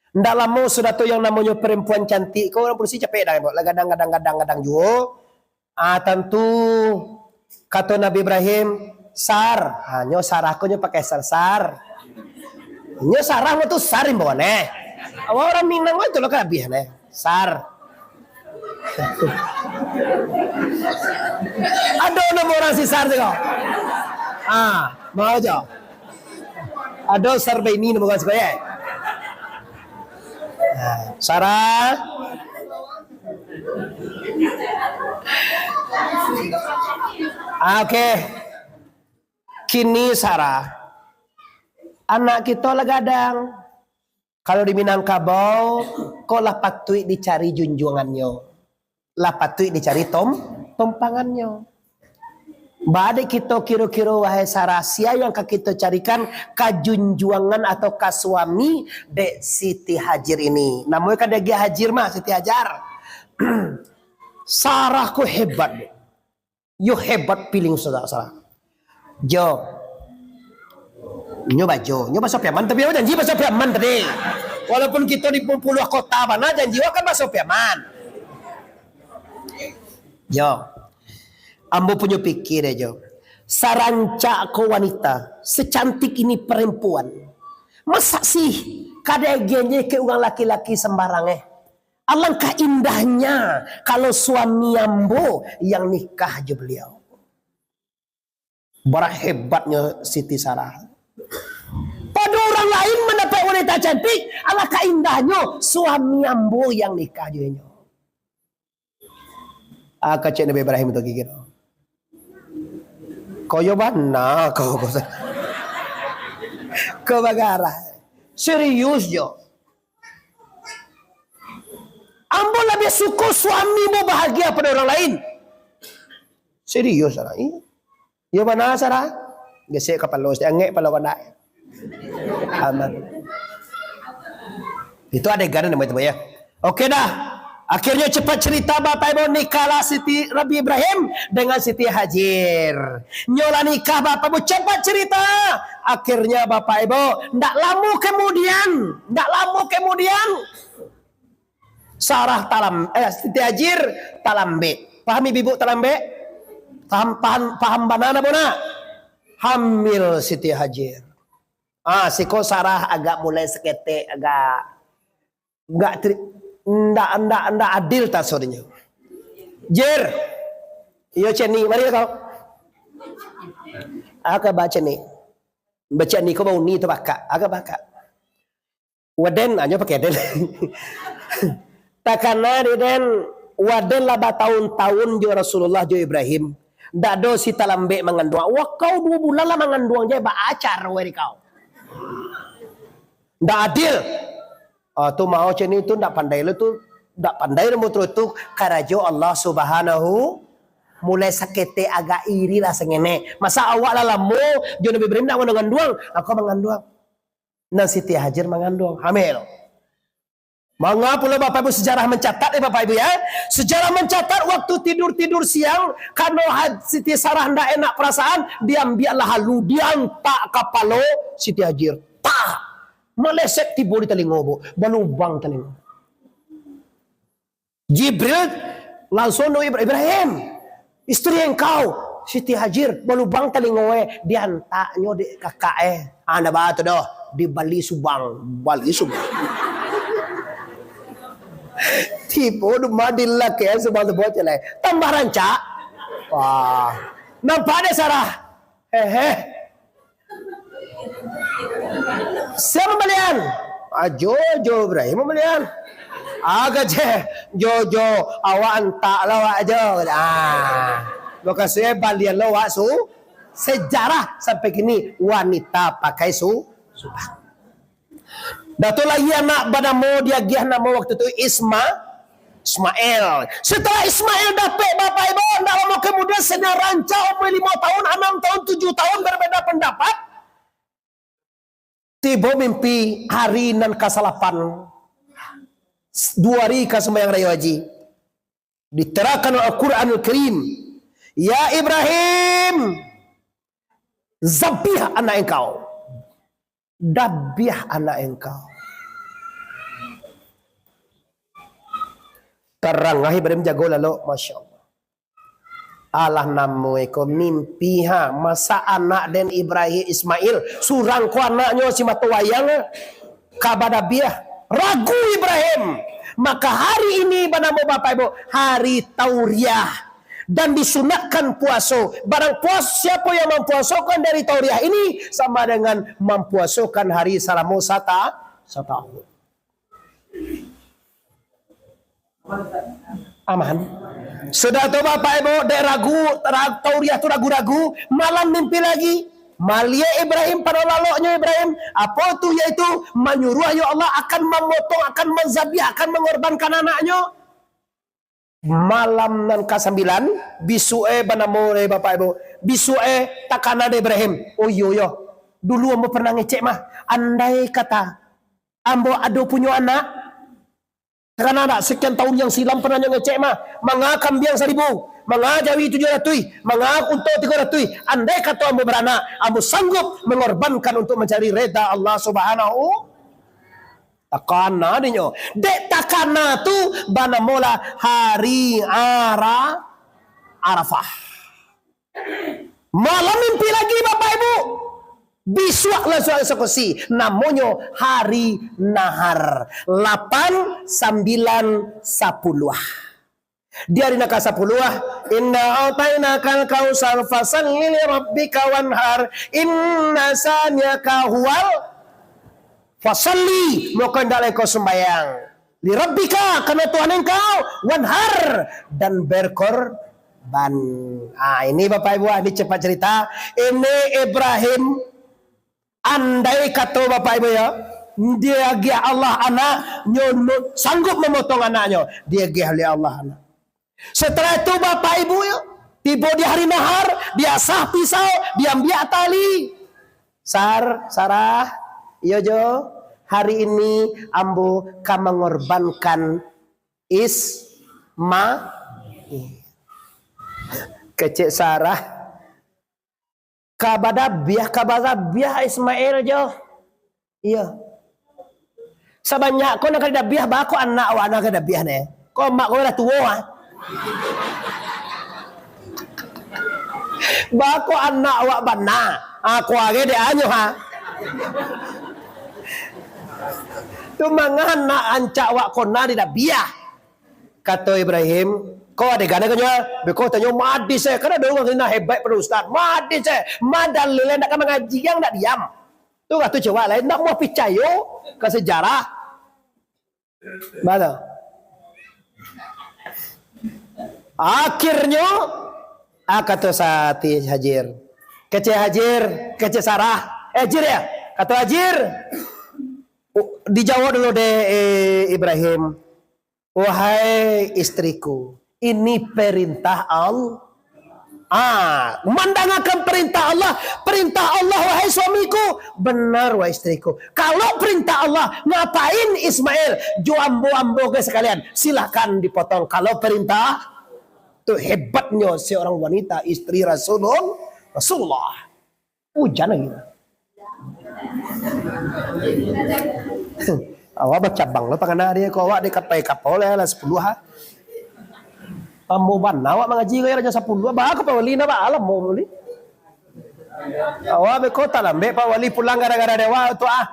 Ndak lamo sudah tu, yang namonyo perempuan cantik ko, urang padusi capek dah, Ibu. Lah gadang, gadang, gadang, gadang juo. Ah, tantu kato Nabi Ibrahim, "Sar." Ah, nyo Sarah ko nyo pakai sar, sar. Nyo Sarah mah tu sar imbauan, eh. Awak urang Minang mah tu lo kalabiahan, eh. Sar. Ado namo urang si Sar tu ko? Ah, mau jo. Ado Sar Baini namo urang siko, ya? Ah, Sarah. Ah, oke. Kini Sarah. Anak kito lah gadang. Kalau di Minangkabau, ko lah patuik dicari junjuangannyo. Lah patuik dicari tom-, tompangannyo. Baa dek kito kiro-kiro, wahai Sarah, sia yang ka kito carikan ka junjuangan atau ka suami dek Siti Hajir ini? Namonyo kan diagiah Hajir mah, Siti Hajar. Sarah ko hebat, dek. Yo hebat piling Ustaz Sarah. Jo. Nyo bajo, nyo baso Piaman, tapi awak janji baso Piaman tadi. Walaupun kito di puluah kota bana, janji awak kan baso Piaman. Jo. Ambo punyo pikir, eh, Jo. Sarancak ko wanita, secantik ini perempuan, masa sih ka diagiahnyo ka urang laki-laki sembarang, eh? Alangkah indahnya kalau suami ambo yang nikah jo baliau. Bara hebatnyo Siti Sarah. Pado urang lain mandapek wanita cantik, alangkah indahnyo suami ambo yang nikah jo inyo. Ah, kecek Nabi Ibrahim tu gigi tu. Kau yo bana kau, kau sa-, kau bagarah. Serius jo. Ambo labiah suko suami ambo bahagia pado urang lain. Serius, Sarah. Iyo. Iyo bana, Sarah. Gesek kapalo, angek palo kandak. Aman. Itu adegan namo itu, ya. Oke dah. Akhirnyo cepat cerita, Bapak Ibu, nikahlah Siti Nabi Ibrahim dengan Siti Hajir. Nyo lah nikah, Bapak Ibu, cepat cerita. Akhirnyo, Bapak Ibu, ndak lamo kemudian, ndak lamo kemudian, Sarah talam-, eh, Siti Hajir talambek. Paham ibu-ibu talambek? Paham, paham, paham bana ndak, Bu, nak? Hamil Siti Hajir. Ah, siko Sarah agak mulai saketek, agak ndak teri-, ndak, ndak, ndak adil tasodinyo. Jir. Iyo, Ceni, mari kau. Aka baca ni. Baca ni, kau bau ni tu bakak. Aka bakak. Waden, anyo pakai den. Takana di den, waden lah batahun-tahun jo Rasulullah jo Ibrahim. Ndak ado si talambek manganduang. Wah, kau duo bulan lah manganduang je, baa caro weh kau. Ndak adil. Ah, tu mau cak ni tu, ndak pandai lo tu, ndak pandai lo tu, karajo Allah Subhanahu, mulai saketek agak iri lah sangene. Masa awak lah lamo, jo Nabi Ibrahim ndak manganduang, aku manganduang. Nan Siti Hajar manganduang, hamil. Manga pulo Bapak Ibu sejarah mencatat, eh, Bapak Ibu ya. Sejarah mencatat waktu tidur-tidur siang, karano ha-, Siti Sarah ndak enak perasaan, diambiaklah halu, diantak kapalo Siti Hajar. Tak! Meleset tibo di talingo, Bu. Balubang talingo. Jibril langsung nyo, "Ibra-, Ibrahim, istri engkau, Siti Hajar, balubang talingo, eh, diantaknyo dek kakak, eh." Ah, ndak baa tu doh, dibali subang, bali subang. Tibo di rumah dilakek subang tu bocah lai. Tambah rancak. Wah, nampak dek Sarah. Hehe. Sia mambalian? Ah, Jojo Ibrahim mambalian. Ah, kecek Jojo, awak antak lah awak Jo. Ah. Mukasuiknyo balian lo awak su-, sejarah sampai kini wanita pakai su-, subang. Dah tu lahia anak banamo, diagiah namo waktu tu Isma-, Ismail. Setelah Ismail dapek, Bapak Ibu, ndak lamo kemudian, sadang rancak umur limo tahun, anam tahun, tujuh tahun, berbeda pendapat. Tibo mimpi hari nan kasalapan, duo hari ka sumbayang rayo haji. Diterangkan oleh Al-Quranul Karim, "Ya Ibrahim, zabih anak engkau." Dabiah anak engkau. Tarangah Ibrahim jago lalok, Masya Allah. Alah namo iko mimpi ha, masa anak den Ibrahim Ismail, surang ko anaknyo si mato wayang, ka badabiah. Ragu Ibrahim. Maka hari ini banamo Bapak Ibu, hari Tauriah. Dan disunatkan puaso. Barang puas, siapo yang mampuasokan dari Tauriah ini, sama dengan mampuasokan hari salamo sata-, satahun. Aman. Sudah tu Bapak Ibu, dek ragu, ra-, Tauriah tu ragu-ragu, malam mimpi lagi. Maliek Ibrahim pado laloknyo Ibrahim, apo tu, yaitu manyuruah, ya Allah, akan mamotong, akan manzabiah, akan mangorbankan anaknyo. Malam nan kasambilan, bisuak e banamo dek Bapak Ibu, bisuak e takana dek Ibrahim. Oh iyo, yo. Dulu ambo pernah ngecek mah, andai kata ambo ado punyo anak, takana dak, sekian tahun yang silam pernah nyo ngecek mah, manga kambiang saribu, manga jawi tujuah ratuih, manga unto tigo ratuih, andai kato ambo baranak, ambo sanggup mangorbankan untuk mancari reda Allah Subhanahu. Takana dinyo. Dek takana tu banamolah hari Ara-, Arafah. Malam mimpi lagi, Bapak Ibu. Bisuak langsung eksekusi. Namonyo hari Nahar. Lapan, sambilan, sapuluah. Di hari nan kasapuluah, "Inna a'tainakal kautsar, fasalli li rabbika wanhar, inna syani'aka huwal, fasalli, mako hendaklah engkau sumbayang, li rabbika, karena Tuhan engkau, wanhar, dan berkorban." Ah, ini Bapak Ibu, ah, ini cepat cerita. Ini Ibrahim Andai kato Bapak Ibu yo, diagiah Allah anak, nyo sanggup mamotong anaknyo, diagiah oleh Allah anak. Setelah itu Bapak Ibu yo, tibo di hari nahar, diasah pisau, diambiak tali. Sar-, Sarah, iyo jo, hari ini ambo ka mangorbankan Isma-, kecek Sarah, Ka badabiah, ka badabiah Ismail jo. Iyo. Sabanyak ko nan ka didabiah, baa ko anak awak nan ka didabiah ne. Ko amak ko lah tuo, ah. Baa ko anak awak bana. Ah, ko age dek anyo, ha. Tu manga anak rancak awak ko nan didabiah. Kato Ibrahim, ko adegan ko nyo, beko tanyo, "Ma hadis, eh, kan ado urang nan hebat pado ustaz, ma hadis, eh, ma dalil, eh, ndak ka mangaji, ndak diam." Tu kato cewek lain, ndak mau picayo ka sejarah. Baa tu? Akhirnyo, ah, kato Sati Hajir. Kecek Hajir, kecek Sarah. Eh, Hajir ya? Kato Hajir. Oh, dijawab dulu dek, eh, Ibrahim. "Wahai istriku, ini perintah Al-, ah, mandangakan perintah Allah, perintah Allah, wahai suamiku." "Benar, wahai istriku. Kalau perintah Allah, ngapain Ismail jo ambo-ambo ke sekalian? Silahkan dipotong kalau perintah." Tu hebatnyo seorang wanita, istri Rasulul-, Rasulullah. Ujan lagi. Awak bacabang lo pangana dia, ko awak di kapai kapau lah, lah sapuluah, ha. Lamo bana awak mangaji ko, ya, lah jam sapuluah, baa ko Pak Wali, nah, baa lamo Pak Wali. Awak beko talambek Pak Wali pulang gara-gara dewa tu, ah.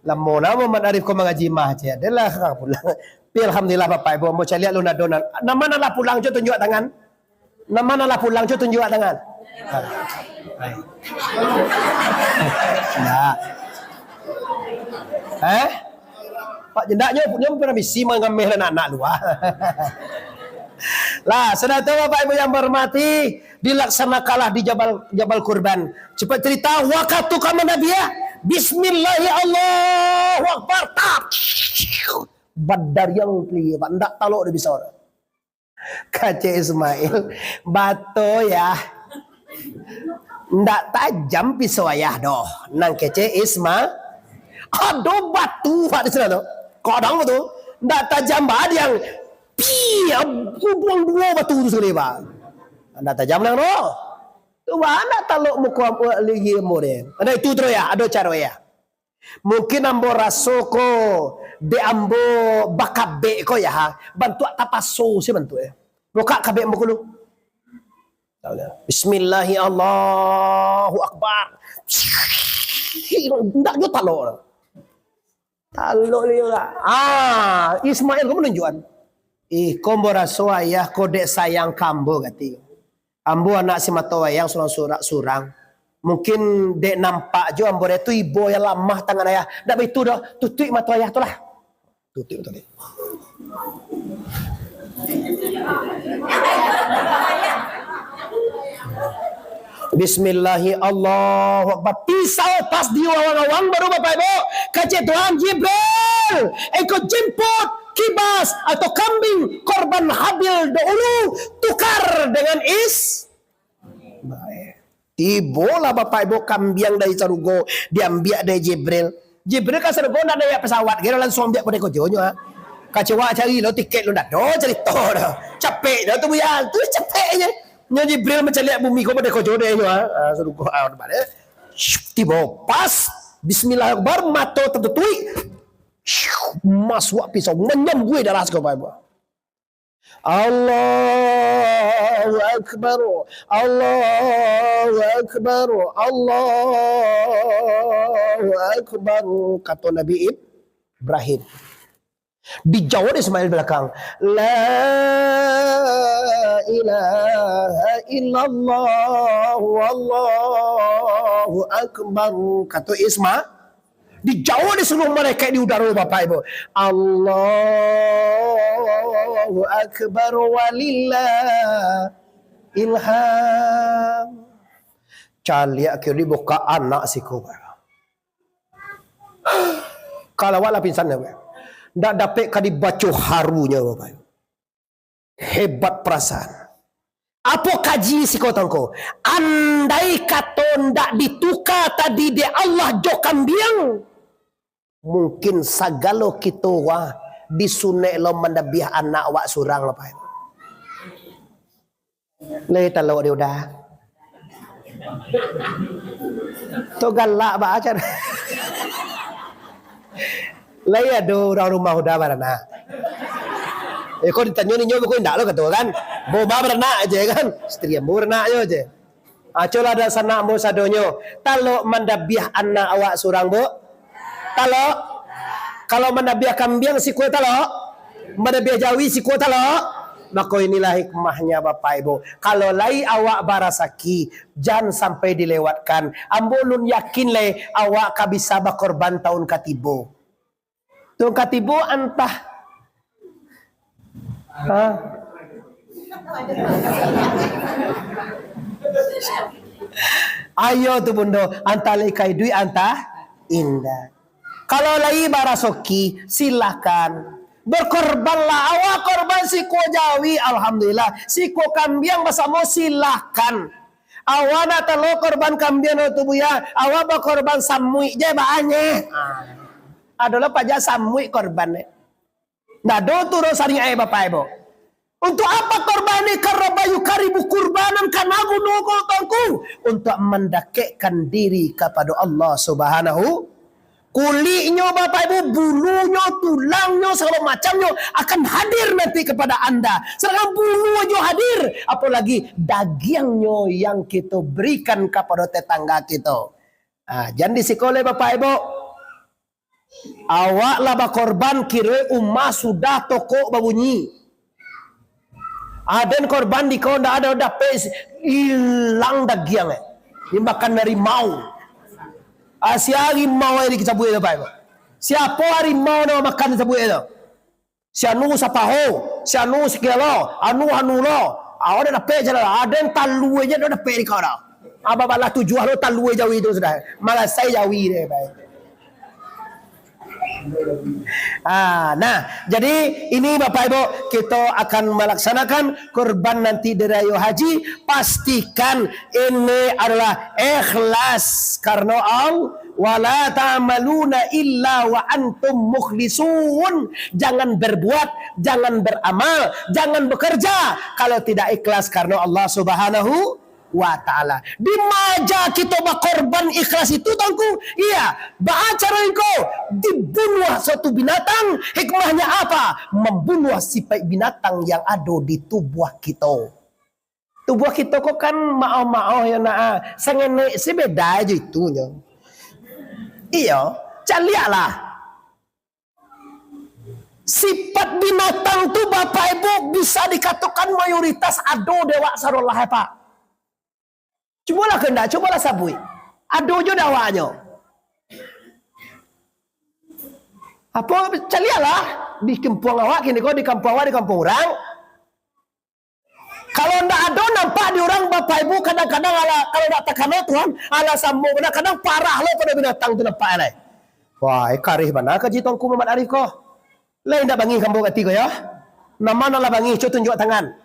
Lamo nah Muhammad Arif ko mangaji mah, ceh. Adalah pulang. Tapi alhamdulillah Bapak Ibu, ambo caliak lu nado nan. Nan ma nan lah pulang, cubo tunjuak tangan. Nan ma nan lah pulang, cubo tunjuak tangan. Ha. Hai. Ndak. Eh? Pak, ndak nyo, nyo pernah misi mangameh anak-anak lu, ah. Lah, sudah tu Bapak Ibu yang berhormati, dilaksanakanlah di Jabal, Jabal Kurban. Cepat cerita, wakatu ka madabiah, bismillahi Allahu Akbar, tap. Badariang kali, Pak, ndak talok dia bisa. Kecek Ismail, "Batua yah. Ndak tajam pisau ayah doh." Nan kecek Isma-, ado batu, Pak, di sinan tu. Kadang tu, ndak tajam badiang. Pi, buang duo batu tu sakali, Pak. Ndak tajam nan tu. Tu, Pak, ndak talok muko ambo lagi ambo deh. Ado itu terus ya, ado caro ya. Mungkin ambo raso ko, dek ambo bakabek ko ya, ha. Bantuak tapaso se bantuak e. Bukak kabek ambo ko lu. Bismillahi Allahu Akbar. Ndak jo talok. Talok liyo lah. Ah, Ismail ko manunjuakan. Ih, ko ambo raso ayah ko dek sayang ka ambo gati. Ambo anak si mato wayang surang-surang surang. Mungkin dek nampak jo ambo dek tu ibo yang lamah tangan ayah. Ndak baitu doh, tutuik mato ayah tu lah. Tutuik mato ayah. Bismillahi Allahu Akbar. Pisau pas di awang-awang baru Bapak Ibu. Kecek Tuhan Jibril, engkau jemput kibas atau kambing korban Habil dahulu, tukar dengan Is-, Baik. Tibolah Bapak Ibu kambiang dari sarugo, diambiak dari Jibril. Jibril ka sarugo ndak naiak pesawat, kiro langsuang ambiak Podeh Kojo nyo, ha. Kacewa cari lo tiket lo ndak ado carito doh. Capek doh tu Buya, tu capek je. Nyo Jibril mancaliak bumi ko Podeh Kojo deh nyo, ha. Ha, sarugo, ha, balik. Syuk, tibo pas. Bismillah Akbar, mato tatutuik. Syuk, masuak pisau, manyambuih darah siko Bapak Ibu. Allahu Akbar, Allahu Akbar, Allahu Akbar, kato Nabi Ibrahim. Dijawab Ismail balakang, "La ilaha illallah, Allahu Akbar," kato Isma-, Dijawab dek saluruh malaikat di udaro, Bapak Ibu. Allahu Akbar walillahil hamd. Caliak kiro dibukak anak siko, Bapak Ibu. Kalau awak lah pingsan, Bapak Ibu. Ndak dapek ka dibaco harunyo, Bapak Ibu. Hebat parasaan. Apo kaji siko tangko? Andai kato ndak dituka tadi dek Allah jo kambiang, mungkin sagalo kito wa disunek lo mandabiah anak awak surang, Bapak Ibu. Lai talok di udah. Tu galak ba acan. Lai ado urang rumah udah baranak. Eh, kok ditanyo ninyo, kok indak lo kato kan? Boba baranak aje kan? Istri ambo baranak nyo aje. Aco lah dan sanak ambo sadonyo. Talok mandabiah anak awak surang, Bu? Talok? Kalau mandabiah kambiang sikua talok? Mandabiah jawi sikua talok? Mako inilah hikmahnya, Bapak Ibu. Kalau lai awak barasaki, jan sampai dilewatkan. Ambo ulun yakin lai awak ka bisa bakorban taun katibo. Taun katibo antah. Ha? Ayo tu Bundo, antah lai ka iduik, antah indak. Kalau lai barasoki, silakan. Bakorbanlah, awak korban sikua jawi, alhamdulillah. Sikua kambiang basamo, silakan. Awak nak talok korban kambiang tu, Buya, awak bakorban samuik je, baanyeh. Ah. Adolah paja samuik korban, eh. Ndak ado tu doh syariat, Bapak Ibu. Untuk apa korban ni? Karena bayu karibu kurbanan kana guno ko tongku. Untuk mendekatkan diri kepada Allah Subhanahu. Kuliknyo, Bapak Ibu, bulunyo, tulangnyo, segala macamnyo akan hadir nanti kepada anda. Sedangkan bulu ajo hadir, apalagi dagiangnyo yang kita berikan kepada tetangga kita. Ah, jan di siko lai, Bapak Ibu. Awak lah bakorban, kiro umah sudah tokok babunyi. Aden korban di kau ndak ado dapek, ilang dagiang, eh. Dimakan harimau. Ah, sia harimau, eh, dicabuik tu, Bapak Ibu. Siapo harimau nyo makan dicabuik tu? Si anu sapaho, si anu sakilo, anu anu lo. Awak dak dapek je lah. Aden talua je dak dapek di kau dah. Abah balah tujuah lo talua jawi tu sudah. Malasai jawi deh, Bapak Ibu. Ah, nah, jadi ini Bapak Ibu, kita akan melaksanakan kurban nanti di Rayo Haji. Pastikan ini adalah ikhlas karena Allah. Wala ta'maluna illa wa antum mukhlisun. Jangan berbuat, jangan beramal, jangan bekerja kalau tidak ikhlas karena Allah Subhanahu wa Ta'ala. Di ma kito bakorban ikhlas itu, Tuanku? Iya, baa caro iko? Dibunuah suatu binatang, hikmahnyo apa? Mambunuah sifat binatang yang ado di tubuah kito. Tubuah kito ko kan maoh-maoh yo nak, ah. Sangenek se beda jo itunyo. Iyo, caliaklah. Sifat binatang tu, Bapak Ibu, bisa dikatokan mayoritas ado di awak sarolah, Pak. Cubolah kandak, cubolah sabuik. Ado jo di awaknyo. Apo, caliaklah di kampuang awak kini ko, di kampuang awak, di kampuang urang. Kalau ndak ado nampak di urang, Bapak Ibu, kadang-kadang ala, kalau ndak takana Tuhan, alah samo, kadang-kadang parah lo pado binatang tu nampak lai. Wah, eh, kareh bana kaji Tuanku Muhammad Arif ko. Lai ndak bangih ka ambo kati ko yo? Nan ma nan lah bangih, cubo tunjuak tangan.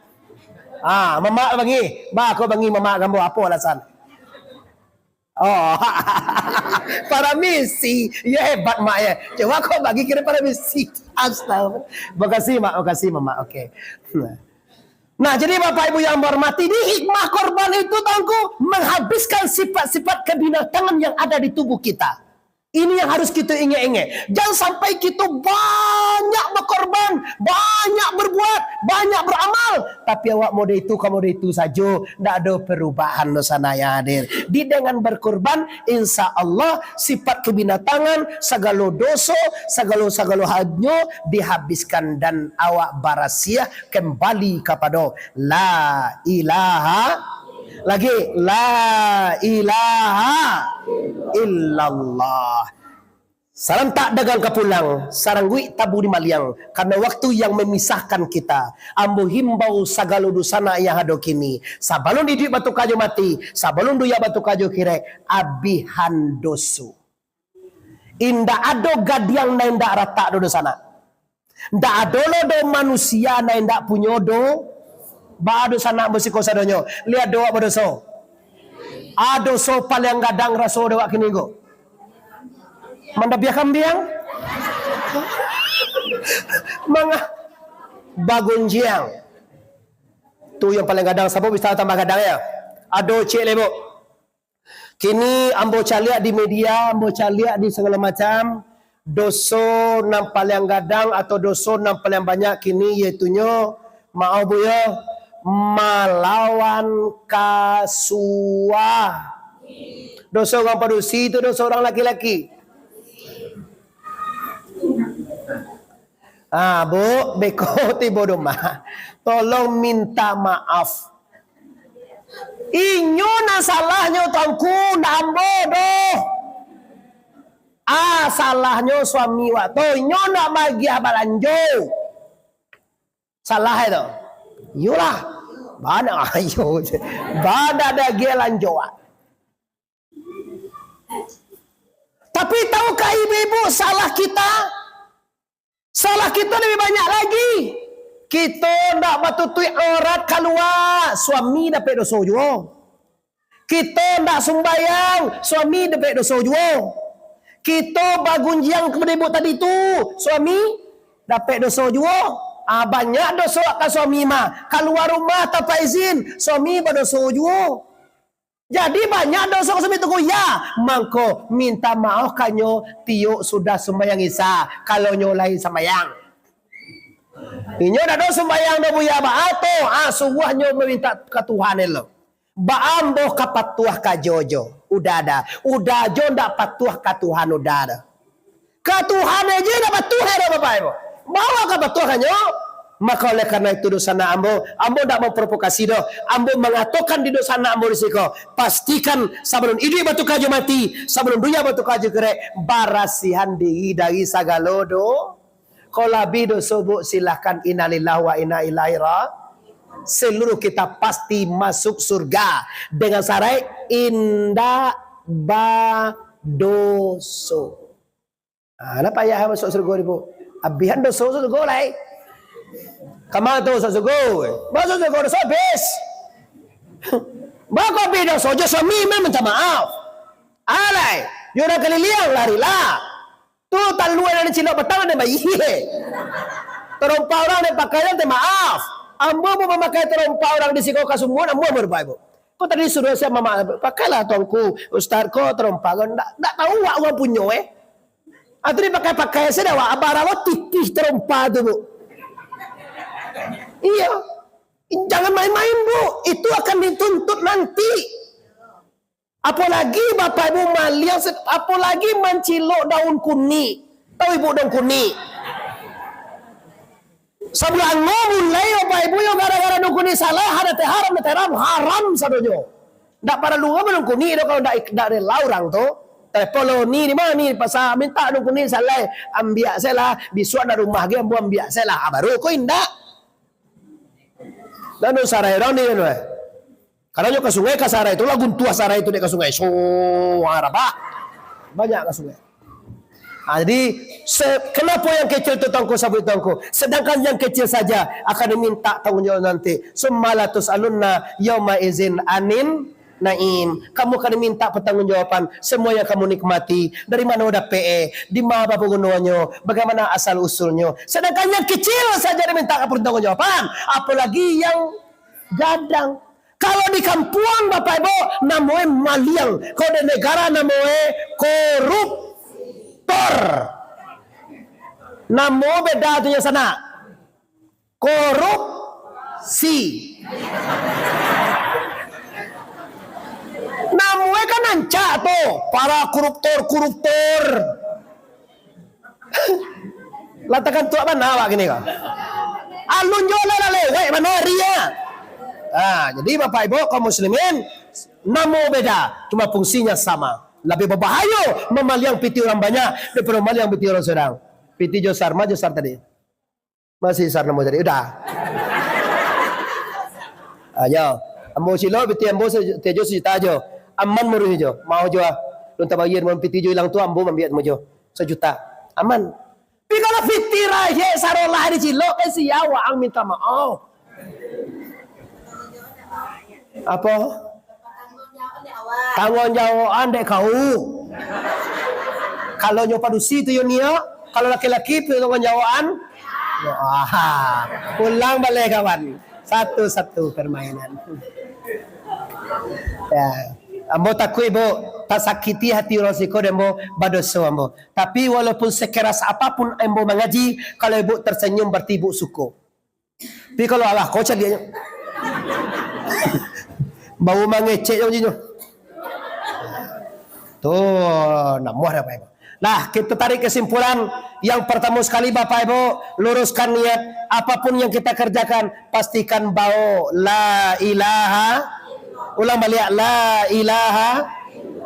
Ah, mamak bangih. Ba ko bangih mamak ka ambo, apo alasan? Oh, paramisi. Yo, hebat, Mak, yo. Cubo ko bagi kiro paramisi. Astaga. Makasih, Mak. Makasih, Mamak. Oke. Nah, jadi Bapak Ibu yang ambo hormati, di hikmah korban itu, Tuanku, menghabiskan sifat-sifat kebinatangan yang ada di tubuh kita. Ini yang harus kito ingek-ingek. Jangan sampai kito banyak bakorban, banyak berbuat, banyak beramal, tapi awak model itu ka model itu sajo, ndak ado perubahan, dunsanak yang hadir. Di dengan berkorban, insya Allah, sifat kebinatangan, sagalo doso, sagalo-sagalo hanyo dihabiskan dan awak barasiah kembali kapado La ilaha, lagi, La ilaha illallah. Sarantak dagang ka pulang, sarangguik tabu di maliang, karano waktu yang memisahkan kita. Ambo himbau sagalo dunsanak yang ado kini, sabalun iduik batuka jo mati, sabalun dunia batuka jo kirek, abihan doso. Indak ado gadiang nan indak ratak doh, dunsanak. Ndak ado lo doh manusia nan indak punyo do-, ba dunsanak musiko sadonyo. Liek doh awak badoso. A doso paliang gadang raso dek awak kini ko. Mandabiah kambiang. Manga-, bagunjiang. Tu yang paliang gadang, sabab bisa tambah gadang yo. Ado ciek lai, Bu. Kini ambo caliak di media, ambo caliak di sagalo macam, doso nan paliang gadang atau doso nan paliang banyak kini, yaitunyo, maoh Bu yo, malawan kasuah. Doso urang padusi tu doso urang laki-laki. Ah, Bu, beko tibo di rumah. Tolong minta maaf. Inyo nan salahnyo, Tuanku, ndak ambo doh. Ah, salahnyo suami wak tu, inyo ndak magiah balanjo. Salah itu. Iyolah. Bana ayo. Bana dagiah lanjo wak. Tapi tahukah ibu-ibu salah kita? Salah kito labiah banyak lagi. Kito ndak batutuik aurat kalua, suami dapek doso juo. Kito ndak sumbayang, suami dapek doso juo. Kito bagunjiang ka ibu tadi tu, suami dapek doso juo. Ah, banyak doso ka suami mah. Kalua rumah tanpa izin, suami badoso juo. Jadi banyak doso ka suami tu, ya. Mangko minta maoh ka nyo tiok sudah sumbayang Isya, kalau nyo lai sumbayang. Inyo dak ado sumbayang doh, Buya, baa tu? Ah, subuahnyo maminta ka Tuhan elok. Baa ambo ka patuah ka jo-jo? Uda dah. Uda jo ndak patuah ka Tuhan, uda dah. Ka Tuhan aja ndak patuah dah, Bapak Ibu. Baa ka patuah ka nyo? Maka oleh karena itu, dunsanak ambo, ambo ndak memprovokasi doh. Ambo mangatokan di dunsanak ambo di siko, pastikan sabalun iduik batuka jo mati, sabalun dunia batuka jo kirek, barasihan diri dari sagalo do-, Kalau labiah doso, Bu, silahkan innalillahi wa inna ilaihi ra-, seluruh kita pasti masuk surga dengan syarat indak badoso. Ah, ndak payah masuk surga, Bu. Abihan doso surga lai. Kama tu masuk surga? Masuk surga doso abih. Bako abih doso, jo suami minta maaf. Alai, yo urang kaliliang larilah. Tu talua nan cilok patang nan bayie. Tarompa urang nan pakai nan teh maaf. Ambo mau mamakai tarompa urang di siko ka sumua, ambo mau rupai, Bu. Ko tadi suruah sia mamak, pakailah tuangku, ustaz ko tarompa ko, ndak, ndak tahu wak urang punyo, eh. Atau dipakai-pakai sajo wak, abara lo tipih tarompa tu, Bu. Iyo. Jangan main-main, Bu. Itu akan dituntut nanti. Apolagi Bapak Ibu maliang, se-, apolagi mancilok daun kunik. Tahu Ibu daun kunik? Sabuah ango mulai Bapak Ibu yo gara-gara daun kunik salah, ado teh haram, ado teh haram, haram sadonyo. Ndak paralu apo daun kunik tu kalau ndak ik-, ndak rela urang tu. Telepon lo ni di ma ni pasal minta daun kunik salah, ambiak sajolah, bisuak nak rumah ge ambo ambiak sajolah. Ah, baru ko indak. Dan daun sarai urang ni kan, weh. Kalau nyo ka sungai, ka sarai tu lah, guntuah sarai tu dek ka sungai. So, ah, rabah. Banyak ka sungai. Ah, jadi, se-, kenapa yang kecil tu Tuangku sabuik Tuangku? Sedangkan yang kecil saja akan diminta tanggung jawab nanti. Summa latus'alunna yauma izin anin naim. Kamu akan diminta pertanggungjawaban semua yang kamu nikmati. Dari mana dapek eh? Di ma bapagunonyo? Bagaimana asal usulnyo? Sedangkan yang kecil saja diminta pertanggungjawaban, apalagi yang gadang. Kalau di kampuang, Bapak Ibu, namoe maliang. Kalau di negara, namoe koruptor. Namo beda tu nyo sanak. Korupsi. Namoe kan rancak tu. Para koruptor-koruptor. Lantakan tuak bana awak kini ko. Alun juo lah, lah lewek bana ari ah. Ah, jadi Bapak Ibu kaum muslimin, namo beda, cuma fungsinya sama. Labiah babahayo mamaliang pitih urang banyak daripado mamaliang pitih urang surang. Pitih jo Sarma, jo Sar tadi. Masih Sar namo tadi, udah. Ah, yo. Ambo cilok, pitih ambo se-, tejo sajuta jo. Aman muruih jo. Mau jo ah. Lun tabayia mun pitih jo ilang tu ambo mambiak mu jo. Sajuta. Aman. Tapi kalau pitih rayek sarolah dicilok, kan sia waang minta maaf. Apo? Tangguang jawab dek kau. Kalau nyo padusi tu yo niyo, kalau laki-laki tu tangguang jawab. Wah, pulang baleh kawan. Satu-satu permainan. Ya. Ambo takuik, Bu, tasakiti hati urang siko dek ambo, badoso ambo. Tapi walaupun sekeras apapun ambo mangaji, kalau Ibu tersenyum, berarti Ibu suko. Tapi kalau alah ko caliaknyo. Bau mangecek jo jinyo. Tu, namuah dah, Bapak Ibu. Nah, kita tarik kesimpulan. Yang pertama sekali, Bapak Ibu, luruskan niat. Apapun yang kita kerjakan, pastikan bawa la ilaha. Ulang baliak, la ilaha.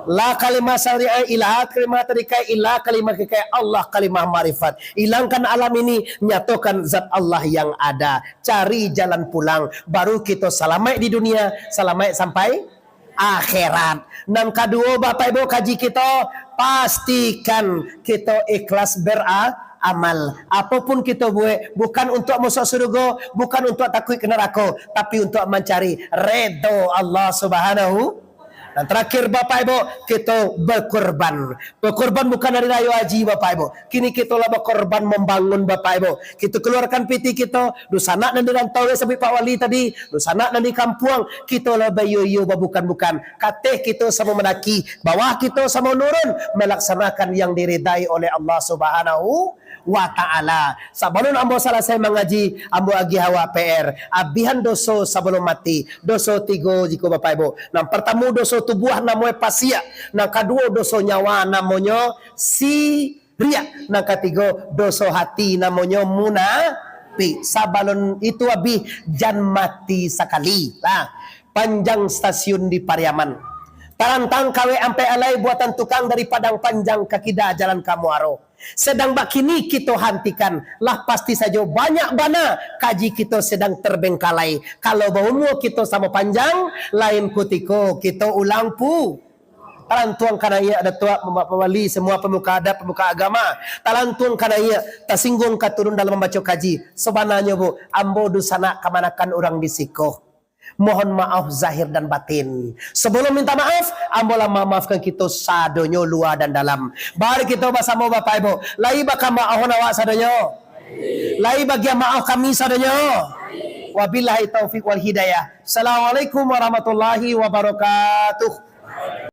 La kalimah syariah, ilaha kalimah tarikai, ilah kalimah kikai, Allah kalimah makrifat. Ilangkan alam ini, nyatokan zat Allah yang ada. Cari jalan pulang, baru kito salamaik di dunia, salamaik sampai akhirat. Nan kaduo, Bapak Ibu, kaji kito, pastikan kito ikhlas beramal. Apopun kito buek, bukan untuak masuak surugo, bukan untuak takuik ka narako, tapi untuak mancari redo Allah Subhanahu. Nan terakhir, Bapak Ibu, kito bakurban. Bakurban bukan hari rayo haji, Bapak Ibu. Kini kito lah bakurban mambangun, Bapak Ibu. Kito kaluarkan pitih kito, dunsanak nan di rantau, ya, sabuik Pak Wali tadi, dunsanak nan di kampuang, kito lah baiyo-iyo babukan-bukan. Kateh kito samo mandaki, bawah kito samo nurun, malaksanakan yang diridai oleh Allah Subhanahu wa Ta'ala. Sabalun ambo salasai mangaji, ambo agiah awak P R. Abihan doso sabalun mati. Doso tigo jiko Bapak Ibu. Nan partamo doso tubuah namonyo pasiak. Nan kaduo doso nyawa namonyo siriak. Nan katigo doso hati namonyo munafik. Sabalun itu abih, jan mati sakali. Lah, panjang stasiun di Pariaman. Tarantang kawek ampek alai buatan tukang dari Padang Panjang ka kida jalan ka Muaro. Sadang bakini kito hantikan, lah pasti sajo banyak bana kaji kito sadang terbengkalai. Kalau baumua kito samo panjang, lain kutiko kito ulang pu-, talantuang ka naiak Datuak, Bapak Wali, semua pemuka adat, pemuka agama. Talantuang ka naiak, tasingguang ka turun dalam mambaco kaji. Sabananyo, Bu, ambo dunsanak kamanakan urang di siko. Mohon maaf zahir dan batin. Sebelum minta maaf, ambo lah mamaafkan kito sadonyo lua dan dalam. Mari kito basamo Bapak Ibu. Lai bakamaohan awak sadonyo? Lai bagiah maaf kami sadonyo? Wabillahi taufiq wal hidayah. Assalamualaikum warahmatullahi wabarakatuh.